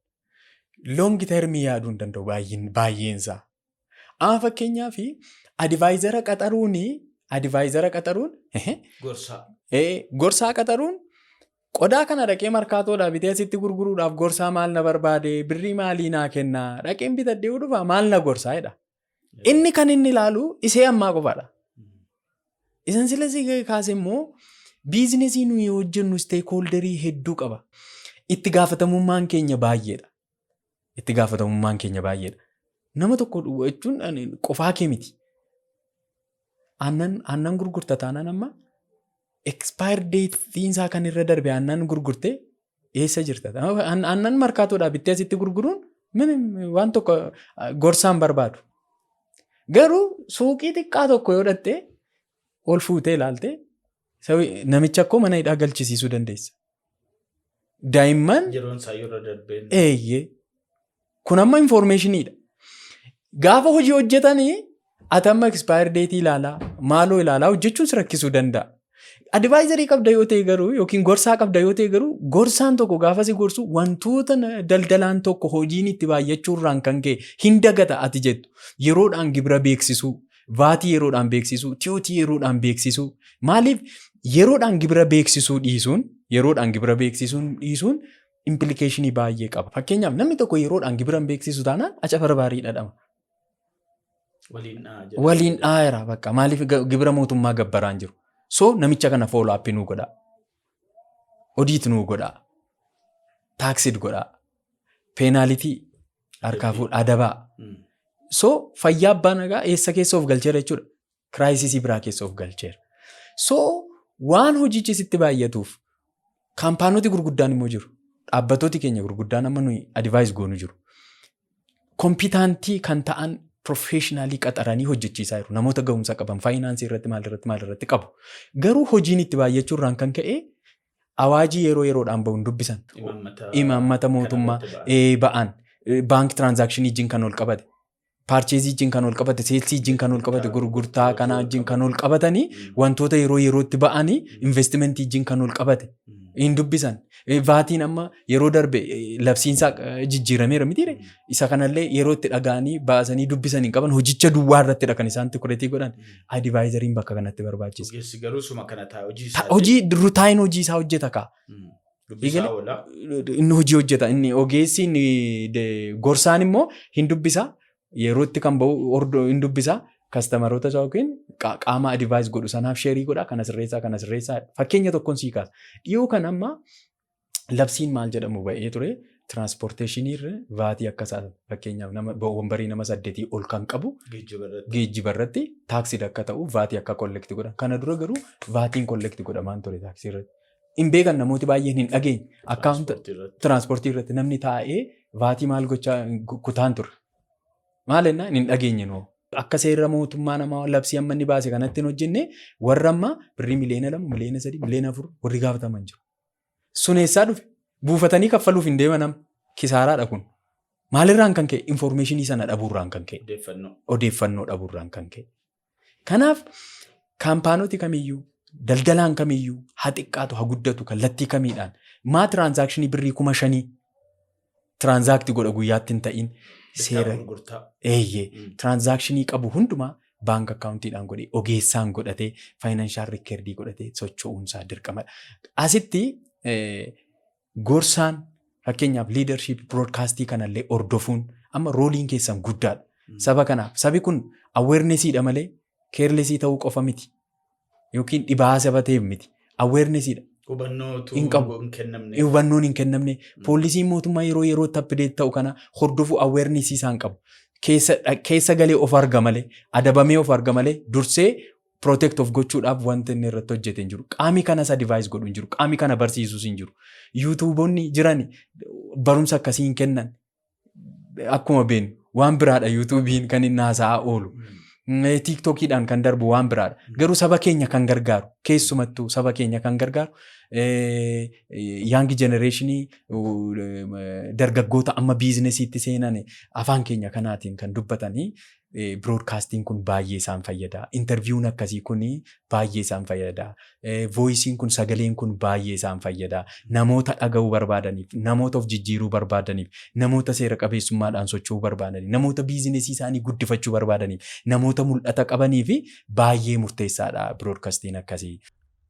Long termii yaaduu hin danda'u baay'eensaa. Amma fakkeenyaaf advisora qaxaruun Gorsaa. Gorsaa qaxaruun, qodaa kana dhaqee markaatoodhaa bitee asitti gurguruudhaaf gorsaa maal na barbaade, birrii maalii naa kennaa, dhaqeen bitadhee dhufa, maal na gorsaa jedha. Inni kan inni ilaalu isee ammaa qofaadha. Isan sila si kaase immoo businessii nuyi hojjennu stakeholderii hedduu qaba. Itti gaafatamummaan keenya baay'eedha. Itti gaafatamummaan keenya baay'eedha. Nama tokko jechuun qofaa kee miti. Aannan gurgurta taanaan, amma expire dateiin isaa kan irra darbe aannan gurgurtee eessa jirta? Aannan markaatoodhaa bittee asitti gurguruun waan tokko gorsaan barbaadu. Garuu suuqii xiqqaa tokko yoo dhattee ol fuutee ilaalte, namicha akkoo mana hidhaa galchisiisuu dandeessa. Daa'imman Yeroon isaa yeroo darbeen. Eeyyee. Kun amma informationiidha. Gaafa hojii hojjetanii ati amma expire dateii ilaalaa, maaloo ilaalaa hojjechuun si rakkisuu danda'a. Advisorii qabda yoo ta'e garuu, yookiin gorsaa qabda yoo ta'e garuu, gorsaan tokko gaafa si gorsu wantoota daldalaan tokko hojiin itti baay'achuurraan kan ka'e hin dagata ati jettu, yeroodhaan gibira beeksisuu, VATii yeroodhaan beeksisuu, TOTii yeroodhaan beeksisuu. Maaliif yeroodhaan gibira beeksisuu dhiisuun, yeroodhaan gibira beeksisuun dhiisuun implicationii baay'ee qaba. Fakkeenyaaf, namni tokko yeroodhaan gibira hin beeksisu taanaan aca barbaarii dhadhama. Waliin dhahaa jedha. Waliin dhaheera bakka, maaliif gibira mootummaa gabbaraan jiru. So namicha kana follow up nuu godhaa. Audit nuu godhaa. Taxed godhaa. Penalty harkaa fuudhaa, adabaa. So fayyaa abbaa nagaa eessa keessa of galcheera jechuudha? Crisisii biraa keessa of galcheera. So waan hojichi sitti baay'atuuf kaampaanoti gurguddaan immoo jiru. Dhaabbatooti keenya gurguddaan amma nuyi advise goonu jiru. Competentii kan ta'an professionalii qaxaranii hojjechiisaa jiru. Namoota ga'umsa qaban financeii irratti, maal irratti, maal irratti qabu. Garuu hojiin itti baay'achuu irraan kan ka'e awaajii yeroo yeroodhaan bahuun dubbisan. Imaammata mootummaa ba'an, bank transactionii wajjin kan ol qabate, purchaseii wajjin kan ol qabate, salesii wajjin kan ol qabate, gurgurtaa kanaa wajjin kan ol qabatanii, wantoota yeroo yerootti ba'anii, investmentii wajjin kan ol qabate hin dubbisan. VATiin amma yeroo darbe labsiinsaa jijjiirameera mitiire? Isa kanallee yeroo itti dhaga'anii baasanii dubbisan hin qaban. Hojicha duwwaa irrattidha kan isaan tukuretii godhan. Advisoriin bakka kanatti barbaachisa. Ogeessi garuu suma kana ta'a hojii isaa. Hojii routine hojii isaa hojjeta kaa. Dubbisaa oola. Inni hojii hojjeta. Inni ogeessi, inni gorsaan immoo hin dubbisa. Yeroo itti kan bahu hin dubbisa. Customeroota isaa yookiin qaama advise godhu sanaaf shareii godha. Kana sirreessaa, kana sirreessaa. Fakkeenya tokkoon sii kaasa. Dhiyoo kan amma labsiin maal jedhamu ba'ee ture, transportationii irra VATii akka isaa, fakkeenyaaf nama wambarii nama 8 ol kan qabu Geejjiba irratti. Geejjiba irratti taxed akka ta'u, VATii akka collect godhan. Kana dura garuu VATiin collect godhamaan ture taaksii irratti. Hin beekan, namooti baay'een hin dhageenye. Akkaawunta Tiraanspoortii irratti. Tiraanspoortii irratti namni taa'ee VATii maal gochaa kutaan ture. Maal jennaan hin dhageenye noo. Akka seera mootummaa namaa labsii amma inni baase kanatti hin hojjenne, warra amma birrii miliyoona 2, miliyoona 3, miliyoona 4 warri gaafataman jiru. Sun eessaa dhufe? Buufatanii kaffaluuf hin deeman amma. Kisaaraadha kun. Maalirraan kan ka'e? Informationii sana dhabuurraan kan ka'e. Odeeffannoo. Odeeffannoo dhabuurraan kan ka'e. Kanaaf kaampaanoti kamiyyuu, daldalaan kamiyyuu, haa xiqqaatu haa guddatu, kallattii kamiidhaan maa transactionii birrii 5,000 transact godha guyyaatti hin ta'in seera Gurgurtaa. Eeyyee, transactionii qabu hundumaa bank accountiidhaan godhee, ogeessaan godhatee, financial recordii godhatee socho'uunsaa dirqamadha. Asitti gorsaan, fakkeenyaaf leadership broadcastii kanallee hordofuun amma roleiin keessan guddaadha. Saba kanaaf, sabi kun awarenessiidha malee carelessii ta'uu qofa miti. Yookiin dhibaa saba ta'eef miti. Awarenessiidha. Hubannootu Hin qabu. hin kennamne. Hubannoon hin kennamne. Policyn mootummaa yeroo yerootti update ta'u kana hordofuu awarenessii isaan qabu. Keessa galee of arga malee, adabamee of arga malee, dursee protect of gochuudhaaf wanti inni irratti hojjete hin jiru. Qaami kanas advise godhu hin jiru. Qaami kana barsiisus hin jiru. YouTubeoonni jiran barumsa akkasii hin kennan. Akkuma beeknu waan biraadha YouTubeiin kan inni haasa'aa oolu. TikTokiidhaan kan darbu waan biraadha. Garuu saba keenya kan gargaaru, keessumattuu saba keenya kan gargaaru Young generationii, dargaggoota amma businessiitti seenan, afaan keenya kanaatiin kan dubbatanii broadcastiin kun baay'ee isaan fayyada. Interviewun akkasii kun baay'ee isaan fayyada. Voiceiin kun, sagaleen kun baay'ee isaan fayyada. Namoota dhaga'uu barbaadaniif, namoota of jijjiiruu barbaadaniif, namoota seera qabeessummaadhaan socho'uu barbaadaniif, namoota businessii isaanii guddifachuu barbaadaniif, namoota mul'ata qabanii fi baay'ee murteessaadha broadcastiin akkasii.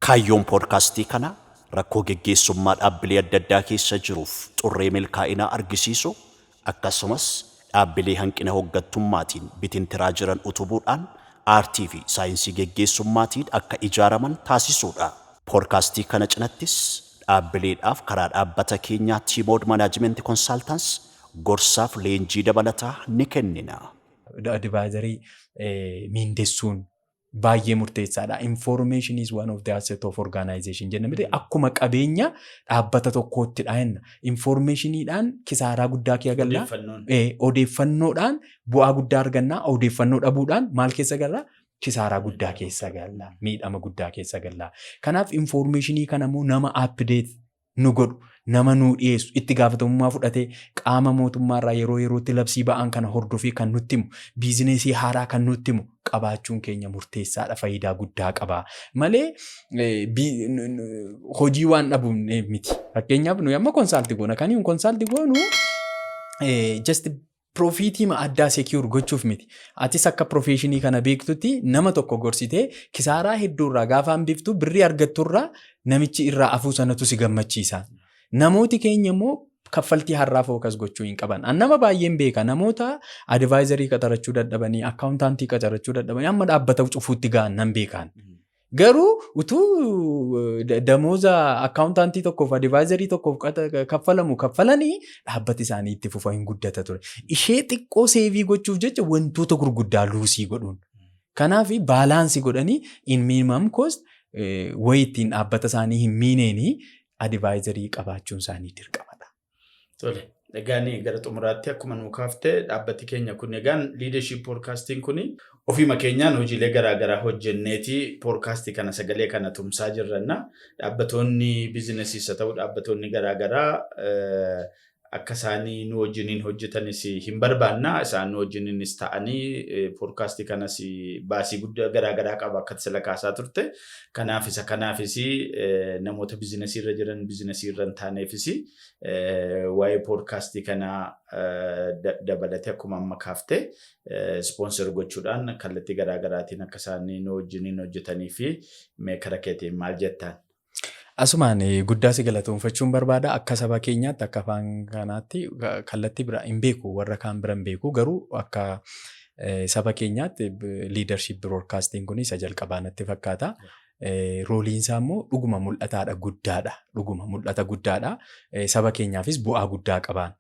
Kaayyoon poodkaastii kanaa rakkoo geggeessummaa dhaabbilee adda addaa keessa jiruuf xurree milkaa'inaa argisiisu, akkasumas dhaabbilee hanqina hooggantummaatiin bitintiraa jiran utubuudhaan aartii fi saayinsii geggeessummaatiin akka ijaaraman taasisuudha. Poodkaastii kana cinattis dhaabbileedhaaf karaa dhaabbata keenyaa Tiimood Management Consultants gorsaaf leenjii dabalataa ni kennina. Advisorii miindessuun baay'ee murteessaadha. Information is one of the asset of organization jenna miti, akkuma qabeenya dhaabbata tokkoottidha jenna. Informationiidhaan kisaaraa guddaa kee galla. Odeeffannoon. Odeeffannoodhaan bu'aa guddaa arganna. Odeeffannoo dhabuudhaan maal keessa galla? Kisaaraa guddaa keessa galla. Miidhama guddaa keessa galla. Kanaaf informationii kana immoo nama update nu godhu, nama nuu dhiyeessu, itti gaafatamummaa fudhatee qaama mootummaarraa yeroo yerootti labsii ba'an kana hordofee kan nutti himu, businessii haaraa kan nutti himu qabaachuun keenya murteessaadha, faayidaa guddaa qaba. Malee hojii waan dhabuun miti. Fakkeenyaaf nuyi amma consult goona. Kan nuyi consult goonu just profitii addaa secure gochuuf miti. Atis akka professionii kana beektutti nama tokko gorsitee kisaaraa hedduurraa gaafa hambiftu, birrii argatturraa namichi irraa afuu sanatu si gammachiisa. Namooti keenya immoo kaffaltii har'aa focus gochuu hin qaban. An nama baay'een beeka, namoota advisorii qacarachuu dadhabanii, accountantii qacarachuu dadhabanii amma dhaabbata cufuutti ga'an nan beekan. Garuu utuu damooza accountantii tokkoof advisorii tokkoof kaffalamu kaffalanii dhaabbati isaanii itti fufa, hin guddata ture. Ishee xiqqoo save gochuuf jecha wantoota gurguddaa lose godhuun. Kanaaf balance godhanii in minimum cost wayii ittiin dhaabbata isaanii hin miineenii advisorii qabaachuun isaanii dirqamadha. Tole. Egaan gara xumuraatti akkuma nuu kaaftee, dhaabbati keenya kun egaan leadership podcastiin kun ofiima keenyaan hojiilee garaagaraa hojjenneeti podcastii kana sagalee kana tumsaa jirranna. Dhaabbatoonni businessiis haa ta'u, dhaabbatoonni garaagaraa akka isaanii nu wajjiniin hojjetanis hin barbaanna. Isaan nu wajjiniinis ta'anii podcastii kanas baasii guddaa garaagaraa qaba akka sila kaasaa turte. Kanaaf isa kanaafis namoota businessii irra jiran, businessii irra hin taaneefis waa'ee podcastii kanaa dabalatee akkuma amma kaaftee sponsor gochuudhaan kallattii garaagaraatiin akka isaan nu wajjiniin hojjetanii fi mee kara keetiin maal jettaan? Asumaan guddaa si galatoonfachuun barbaada. Akka saba keenyaatti, akka afaan kanaatti, kallattii bira hin beeku, warra kaan bira hin beeku, garuu akka saba keenyaatti leadership broadcasting kun isa jalqabaa natti fakkaata. Roleiin isaa immoo dhuguma mul'ataadha, guddaadha. Dhuguma mul'ata guddaadha. Saba keenyaafis bu'aa guddaa qabaan.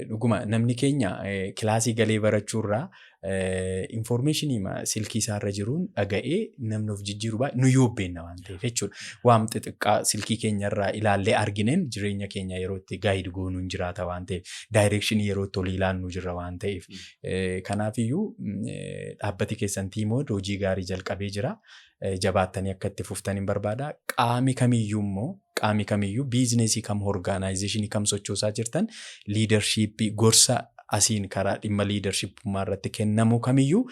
Dhuguma namni keenya classii galee barachuurraa informationii silkii isaarra jiruun dhaga'ee namni of jijjiiru baay'ee nu yoobbeenna waan ta'eef jechuudha. Waan xixiqqaa silkii keenyarraa ilaallee argineen jireenya keenya yeroo itti guide goonuun jiraata waan ta'eef, directionii yeroo itti olii ilaannu jirra waan ta'eef. Kanaafiyyuu dhaabbati keessan Tiimood hojii gaarii jalqabee jira. Jabaattanii akka itti fuftan hin barbaada. Qaami kamiyyuu immoo, qaami kamiyyuu businessii kam, organizationii kam sochoosaa jirtan, leadershipii gorsa asiin karaa dhimma leadershipummaa irratti kennamu kamiyyuu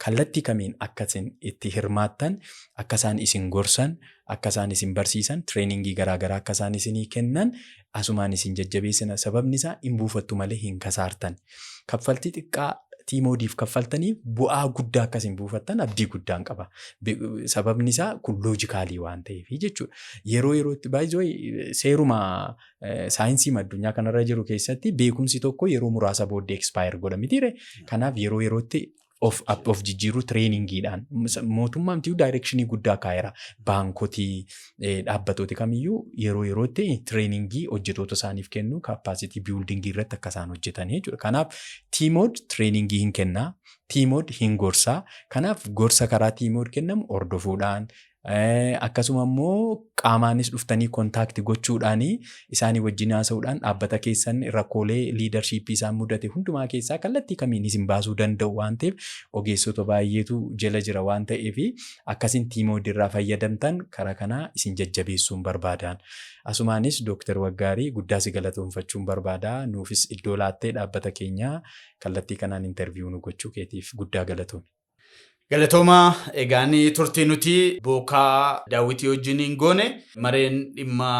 kallattii kamiin akka isin itti hirmaattan, akka isaan isin gorsan, akka isaan isin barsiisan, trainingii garaagaraa akka isaan isinii kennan asumaan isin jajjabeessina. Sababni isaa hin buufattu malee hin kasaartan. Kaffaltii xiqqaa Tiimoodiif kaffaltaniif bu'aa guddaa akkasiin buufattan abdii guddaan qaba. Sababni isaa kun logicalii waan ta'eef jechuudha. Yeroo yerootti baay'ee seeruma saayinsii addunyaa kanarra jiru keessatti beekumsi tokko yeroo muraasa booddee expire godha mitiire. Kanaaf yeroo yerootti of jijjiiruu trainingiidhaan mootummaan directionii guddaa kaa'eera. Baankotii, dhaabbatooti kamiyyuu yeroo yerootti trainingii hojjetoota isaaniif kennu, capacity buildingii irratti akka isaan hojjetan jechuudha. Kanaaf Tiimood trainingii hin kennaa, Tiimood hin gorsaa. Kanaaf gorsa karaa Tiimood kennamu hordofuudhaan Akkasuma immoo qaamaanis dhuftanii contact gochuudhaanii isaanii wajjin haasa'uudhaan dhaabbata keessan rakkoolee leadershipii isaan mudate hundumaa keessaa kallattii kamiin isin baasuu danda'u waan ta'eef, ogeessota baay'eetu jala jira waan ta'eef, akkasin Teamwood irraa fayyadamtan karaa kanaa isin jajjabeessuun barbaadan. Asumaanis Dooktar Waggaarii, guddaa si galatoonfachuun barbaada. Nuufis iddoo laattee dhaabbata keenyaa kallattii kanaan interview nu gochuu keetiif guddaa galatoomi. Galatoomaa. Egaan turtii nuti Bookaa Daawwitii wajjiniin goone, mareen dhimma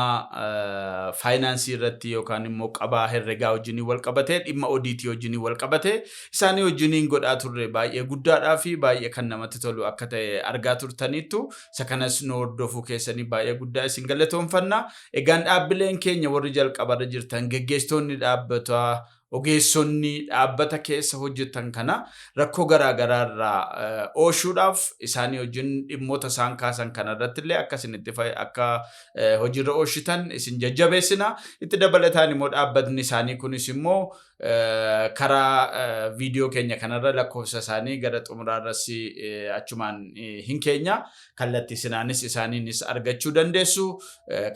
faayinaansii irratti yookaan immoo qabaa herregaa wajjiniin wal qabate, dhimma odiitii wajjiniin wal qabate isaanii wajjiniin godhaa turre baay'ee guddaadhaa fi baay'ee kan namatti tolu akka ta'e argaa turtaniittu. Isa kanas nu hordofuu keessanii baay'ee guddaa isin galatoonfanna. Egaan dhaabbileen keenya warri jalqabarra jirtan, geggeessitoonni dhaabbataa, ogeessonni dhaabbata keessa hojjetan kana rakkoo garaa garaa irraa ooshuudhaaf isaanii wajjin dhimmoota isaan kaasan kana irratti illee akka isin itti akka hojiirra ooshitan isin jajjabeessina. Itti dabalataan immoo dhaabbatni isaanii kunis immoo karaa viidiyoo keenya kanarra lakkoofsa isaanii gara xumuraarras achumaan hin keenya, kallattii sinaanis isaaniinis argachuu dandeessu.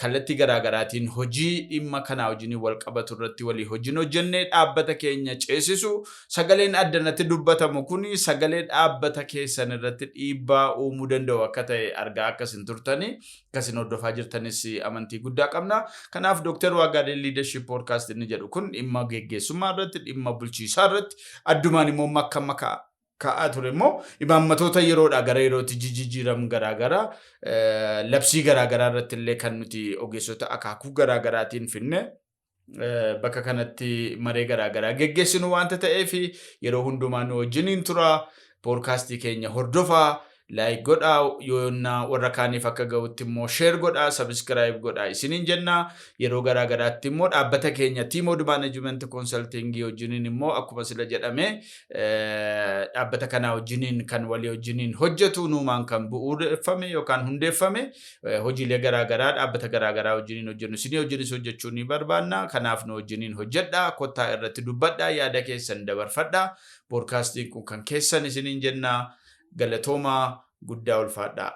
Kallattii garaa garaatiin hojii dhimma kanaa wajjin wal qabatu irratti walii hojiin hojjenne dhaabbata keenya ceesisu. Sagaleen addanatti dubbatamu kun sagalee dhaabbata keessan irratti dhiibbaa uumuu danda'u akka ta'e argaa akkasin turtanii akkasin hordofaa jirtanis amantii guddaa qabna. Kanaaf Dooktar Waagaalee Leadership Podcast inni jedhu kun dhimma geggeessummaa irratti, dhimma bulchiisaa irratti, addumaan immoo makka makaa ka'aa ture immoo imaammatoota yeroodhaa gara yerootti jijjiiramu garaagaraa, labsii garaagaraa irratti illee kan nuti ogeessota akaakuu garaagaraatiin finne bakka kanatti maree garaagaraa geggeessinu waanta ta'eef, yeroo hundumaa nu wajjiniin tura. Podcastii keenya hordofaa, like godhaa, yoonnaa warra kaaniif akka ga'utti immoo share godhaa, subscribe godhaa isiniin jenna. Yeroo garaa garaatti immoo dhaabbata keenya Teamwood Management Consulting wajjiniin immoo akkuma sila jedhame dhaabbata kanaa wajjiniin kan walii wajjiniin hojjetu, nuumaan kan bu'uureffame yookaan hundeeffame, hojiilee garaa garaa dhaabbata garaa garaa wajjiniin hojjennu isinii wajjinis hojjechuu ni barbaanna. Kanaaf nu wajjiniin hojjedhaa, kottaa irratti dubbadhaa, yaada keessan dabarfadhaa. Podcastiin kun kan keessan isiniin jenna. Galatoomaa, guddaa ulfaadhaa.